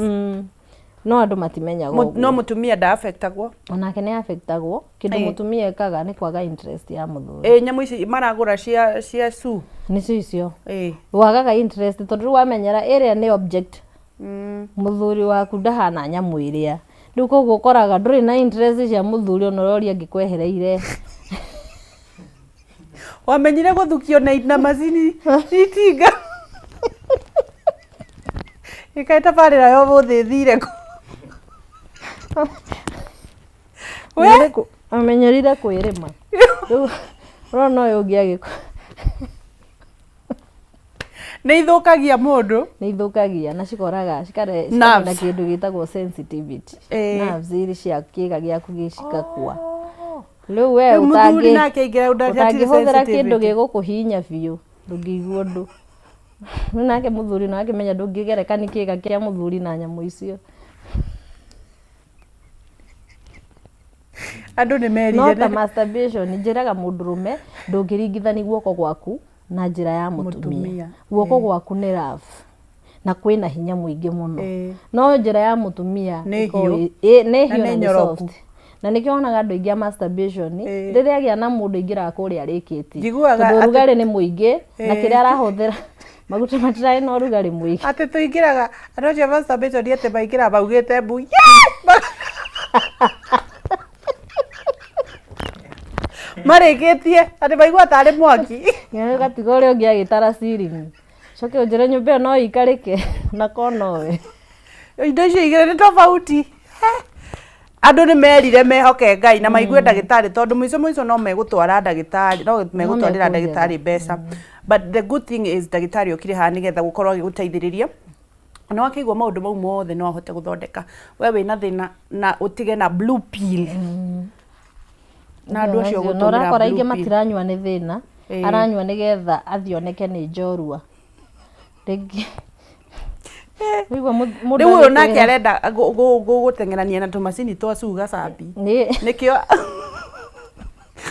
No andũ matimenyaga ũguo. No mũtumia nda affectagwo? Onake nĩ affectagwo. Kĩndũ mũtumia ekaga nĩ kwaga interest ya mũthuri. Ĩ nyamũ ici maragũra cia su? Nĩcio icio. Wagaga interest tondũ rĩu wamenyera ĩrĩa nĩ object. Mũthuri waku ndahana nyamũ ĩrĩa. Rĩu koguo ũkoraga ndũrĩ na interest cia mũthuri, ona ũroria angĩkwehereire. Wamenyire gũthukio na macini itinga ĩkaĩ tabarĩra ya ũmũthĩ ĩthire kũ? We? Amenyerire kwĩrĩma. Rĩu ũrona ũyũ ũngĩ agĩkũ. Nĩ ithũkagia mũndũ. Nĩ ithũkagia na cikoraga cikare Nerves. cikamena kĩndũ gĩtagwo sensitivity. Nerves iria cia kĩga gĩaku cikakua. Rĩu we Rĩu mũthuri nake aingĩra ũndũ hatirĩ ũtangĩhũthĩra kĩndũ sensitivity. gĩgũkũhinya biũ ndũngĩigua ũndũ. Rĩu nake mũthuri no akĩmenya ndũngĩgerekani kĩga kĩa mũthuri na nyamũ icio. Andũ nĩ No merire. Ta masturbation, njĩraga mũndũrũme ndũngĩringithani guoko gwaku na njĩra ya mũtumia. Mũtumia. Guoko gwaku nĩ rough na kwĩna hinya mũingĩ mũno, no njĩra ya mũtumia Nĩ ĩkoragwo hiũ. nĩ Na hiũ nĩ na nĩ nyoroku. soft. Na nĩkĩo wonaga andũ aingĩ a masturbation, rĩrĩa agĩa na mũndũ aingĩraga kũrĩa arĩkĩtie, Njiguaga tondũ ũrugarĩ nĩ mũingĩ na kĩrĩa arahũthĩra maguta matirarĩ na ũrugarĩ mũingĩ. Atĩ tũingĩraga andũ acio a masturbation atĩ maingĩraga maugĩte mbu marĩkĩtie, atĩ maigua tarĩ mwaki. Nginya ũgatiga ũrĩa ũngĩ agĩtara ciringi, coke ũnjĩre nyũmba ĩyo no ĩikarĩke na ko nowe. Indo icio igĩrĩ nĩ tofauti. Andũ nĩ merire mehoke Ngai na maigue ndagĩtarĩ, tondũ mũico mũico no megũtwara ndagĩtarĩ, no megũtwarĩra mekũnjetha. Ndagĩtarĩ mbeca. But the good thing is ndagĩtarĩ okire haha nĩgetha gũkorwo agĩgũteithĩrĩria na wakĩigua maũndũ mau mothe no ahote gũthondeka we wĩna thĩna na ũtige na blue pill na andũ acio Na gũtũmĩra ũrakora blue aingĩ pill. matiranyua nĩ thĩna, aranyua nĩgetha athioneke nĩ njorua rĩngĩ. Wĩigua mũndũ Rĩu ũyũ nake agĩkwĩra- arenda gũteng'erania na tũmacini twa cuga cambi.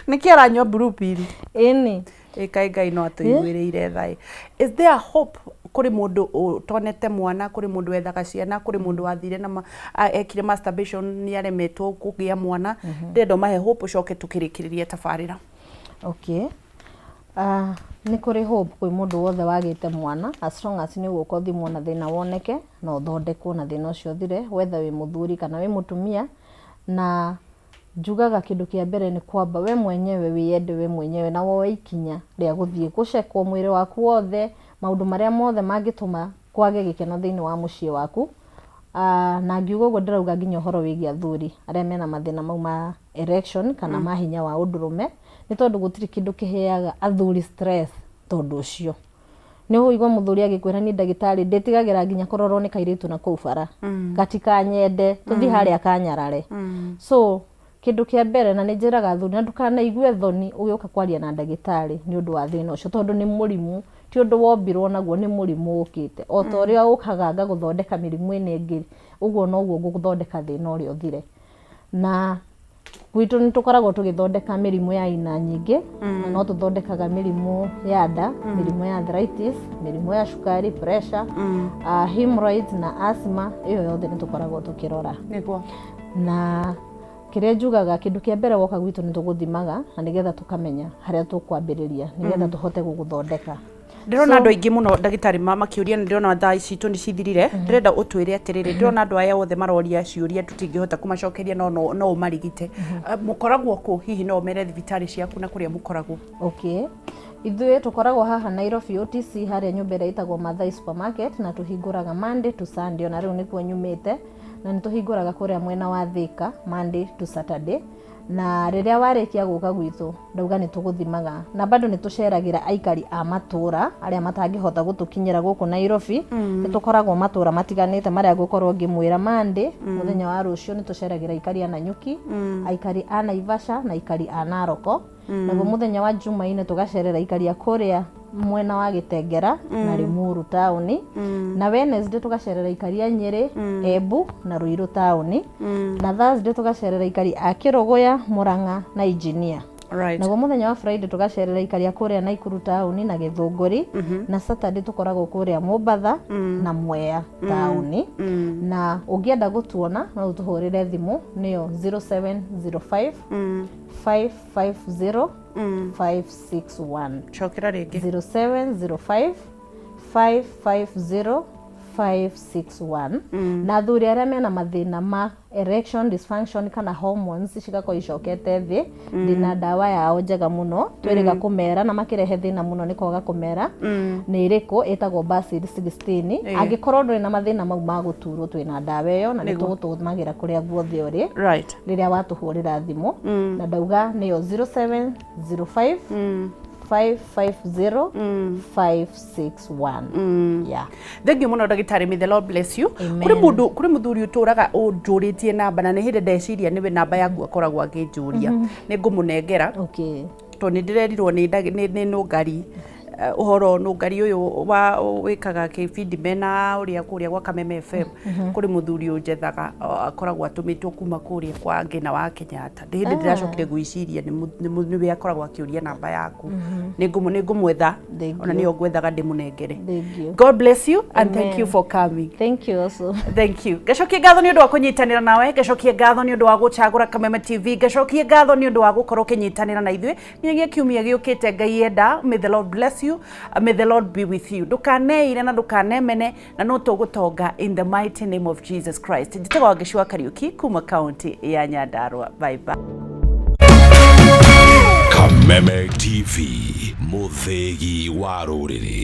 Nĩkĩo aranyua blue pill. Ĩni. Ĩkaĩ Ngai no atũiguĩrĩire thaĩ. Is there hope kũrĩ mũndũ ũtonete mwana, kũrĩ mũndũ wethaga ciana, kũrĩ mũndũ wathire na ekire masturbation nĩ aremetwo kũgĩa mwana? Ndĩrenda ũmahe hope ũcoke tũkĩrĩkĩrĩrie tabarĩra. Okay. Nĩ kũrĩ hope kwĩ mũndũ wothe wagĩte mwana, as long as nĩ ũgũka ũthimwo na thĩna woneke na ũthondekwo na thĩna ũcio ũthire, whether wĩ mũthuri kana wĩ mũtumia. Na njugaga kĩndũ kĩa mbere nĩ kwamba we mwenyewe wĩyende we mwenyewe na woe ikinya rĩa gũthiĩ gũcekwo mwĩrĩ waku wothe, maũndũ marĩa mothe mangĩtũma kwage gĩkeno thĩinĩ wa mũciĩ waku. Na ngiuga ũguo ndĩrauga nginya ũhoro wĩgiĩ athuri arĩa mena mathĩna mau ma erection kana ma hinya wa ũndũrũme, nĩ tondũ gũtirĩ kĩndũ kĩheaga athuri stress tondũ ũcio. Nĩ ũigua mũthuri agĩkwĩra, "Niĩ ndagĩtarĩ ndĩtigagĩra nginya kũrorwo nĩ kairĩtu na kũu bara, gatikanyende tũthiĩ harĩa kanyarare." So kĩndũ kĩa mbere, na nĩ njĩraga athuri, na ndũkanaigue thoni ũgĩũka kwaria na ndagĩtarĩ nĩ ũndũ wa thĩna ũcio, tondũ nĩ mũrimũ, ti ũndũ wombirwo naguo, nĩ mũrimũ ũkĩte. O ta ũrĩa ũkaga ngagũthondeka mĩrimũ ĩno ĩngĩ, ũguo noguo ngũgũthondeka thĩna ũrĩa ũthire. Na gwitũ nĩ tũkoragwo tũgĩthondeka mĩrimũ ya aina nyingĩ, na no tũthondekaga mĩrimũ ya nda, mĩrimũ ya arthritis, mĩrimũ ya cukari, pressure, hemorrhoids na asthma, ĩyo yothe nĩ tũkoragwo tũkĩrora. Na kĩrĩa njugaga, kĩndũ kĩa mbere woka gwitũ nĩ tũgũthimaga na nĩgetha tũkamenya harĩa tũkwambĩrĩria nĩgetha tũhote gũgũthondeka. Ndĩrona andũ aingĩ mũno, ndagĩtarĩ, makĩũria, na ndĩrona thaa citũ nĩ cithirire. Ndĩrenda ũtwĩre atĩrĩrĩ, ndĩrona andũ aya othe maroria ciũria tũtingĩhota kũmacokeria, no ũmarigite. Mũkoragwo kũ? Hihi no ũmere thibitarĩ ciaku na kũrĩa mũkoragwo? Okay. Ithuĩ tũkoragwo haha Nairobi OTC, harĩa nyũmba ĩrĩa ĩtagwo Mathai Supermarket, na tũhingũraga Monday to Sunday. Ona rĩu nĩkuo nyumĩte, na nĩ tũhingũraga kũrĩa mwena wa Thika Monday to Saturday. Na rĩrĩa warĩkia gũka gwitũ, ndauga nĩ tũgũthimaga, na bado nĩ tũceragĩra aikari a matũra arĩa matangĩhota gũtũkinyĩra gũkũ Nairobi. Nĩ tũkoragwo matũra matiganĩte marĩa ngũkorwo ngĩmwĩra Monday, mũthenya wa rũciũ. Nĩ tũceragĩra aikari a Nanyuki, aikari a Naivasha na aikari a Naroko. Naguo mũthenya wa Jumaine tũgacerera aikari a kũrĩa mwena wa Gĩtengera na Limuru taũni, na Wednesday tũgacerera aikari a Nyĩrĩ, Embu na Ruiru taũni, na Thursday tũgacerera aikari a Kĩrũgũya, Murang'a na Engineer. Naguo mũthenya wa Friday tũgacerera aikari a kũrĩa Naikuru taũni na Gĩthũngũri, na Saturday tũkoragwo kũrĩa Mombatha na Mwea taũni. Na ũngĩenda gũtuona no ũtũhũrĩre thimũ, nĩyo 0705 550 561. Cokera rĩngĩ. 0705 550 561. Na athuri arĩa mena mathĩna ma erection dysfunction kana hormones cigakorwo icokete thĩ, ndĩna ndawa yao njega mũno twĩrĩga kũmera, na makĩrehe thĩna mũno nĩ kwaga kũmera, nĩ ĩrĩkũ ĩtagwo Basil 16. Angĩkorwo ndũrĩ na mathĩna mau ma gũturwo, twĩna ndawa ĩyo na nĩ tũgũtũmagĩra kũrĩa guothe ũrĩ rĩrĩa watũhũrĩra thimũ. Na ndauga nĩyo 0705 550 561, yeah. Thank you mũno, ndagĩtarĩ. May the Lord bless you. Amen. Kũrĩ mũndũ, kũrĩ mũthuri ũtũraga ũnjũrĩtie namba, na nĩ hĩndĩ ndeciria nĩwe namba yaku akoragwo akĩnjũria. Nĩ ngũmũnengera, tondũ nĩ ndĩrerirwo nĩ nũngari, ũhoro nũngari ũyũ wa wĩkaga kĩbindi mena ũrĩa kũrĩa gwa Kameme FM. Kũrĩ mũthuri ũnjethaga, akoragwo atũmĩtwo kuma kũrĩa kwa Ngĩna wa Kenyatta. Ndĩ hĩndĩ ndĩracokire gwĩciria nĩwe akoragwo akĩũria namba yaku. Nĩ ngũmwetha. Thank Ona you. nĩyo ngwethaga ndĩmũnengere. Thank you. God bless you and thank Amen. you for coming. Thank you also. Thank you. Ngacokia ngatho nĩ ũndũ wa kũnyitanĩra nawe, ngacokia ngatho nĩ ũndũ wa gũcagũra Kameme TV, ngacokia ngatho nĩ ũndũ wa gũkorwo ũkĩnyitanĩra na ithuĩ nginyagia kiumia gĩũkĩte Ngai enda. May the Lord bless you, may the Lord be with you. Ndũkaneire na ndũkanemene, na no tũgũtonga in the mighty name of Jesus Christ. Njĩtagwo Wangeci wa Kariũki kuma kaunti ya Nyandarua. Bye bye. Kameme TV, mũthĩgi wa rũrĩrĩ.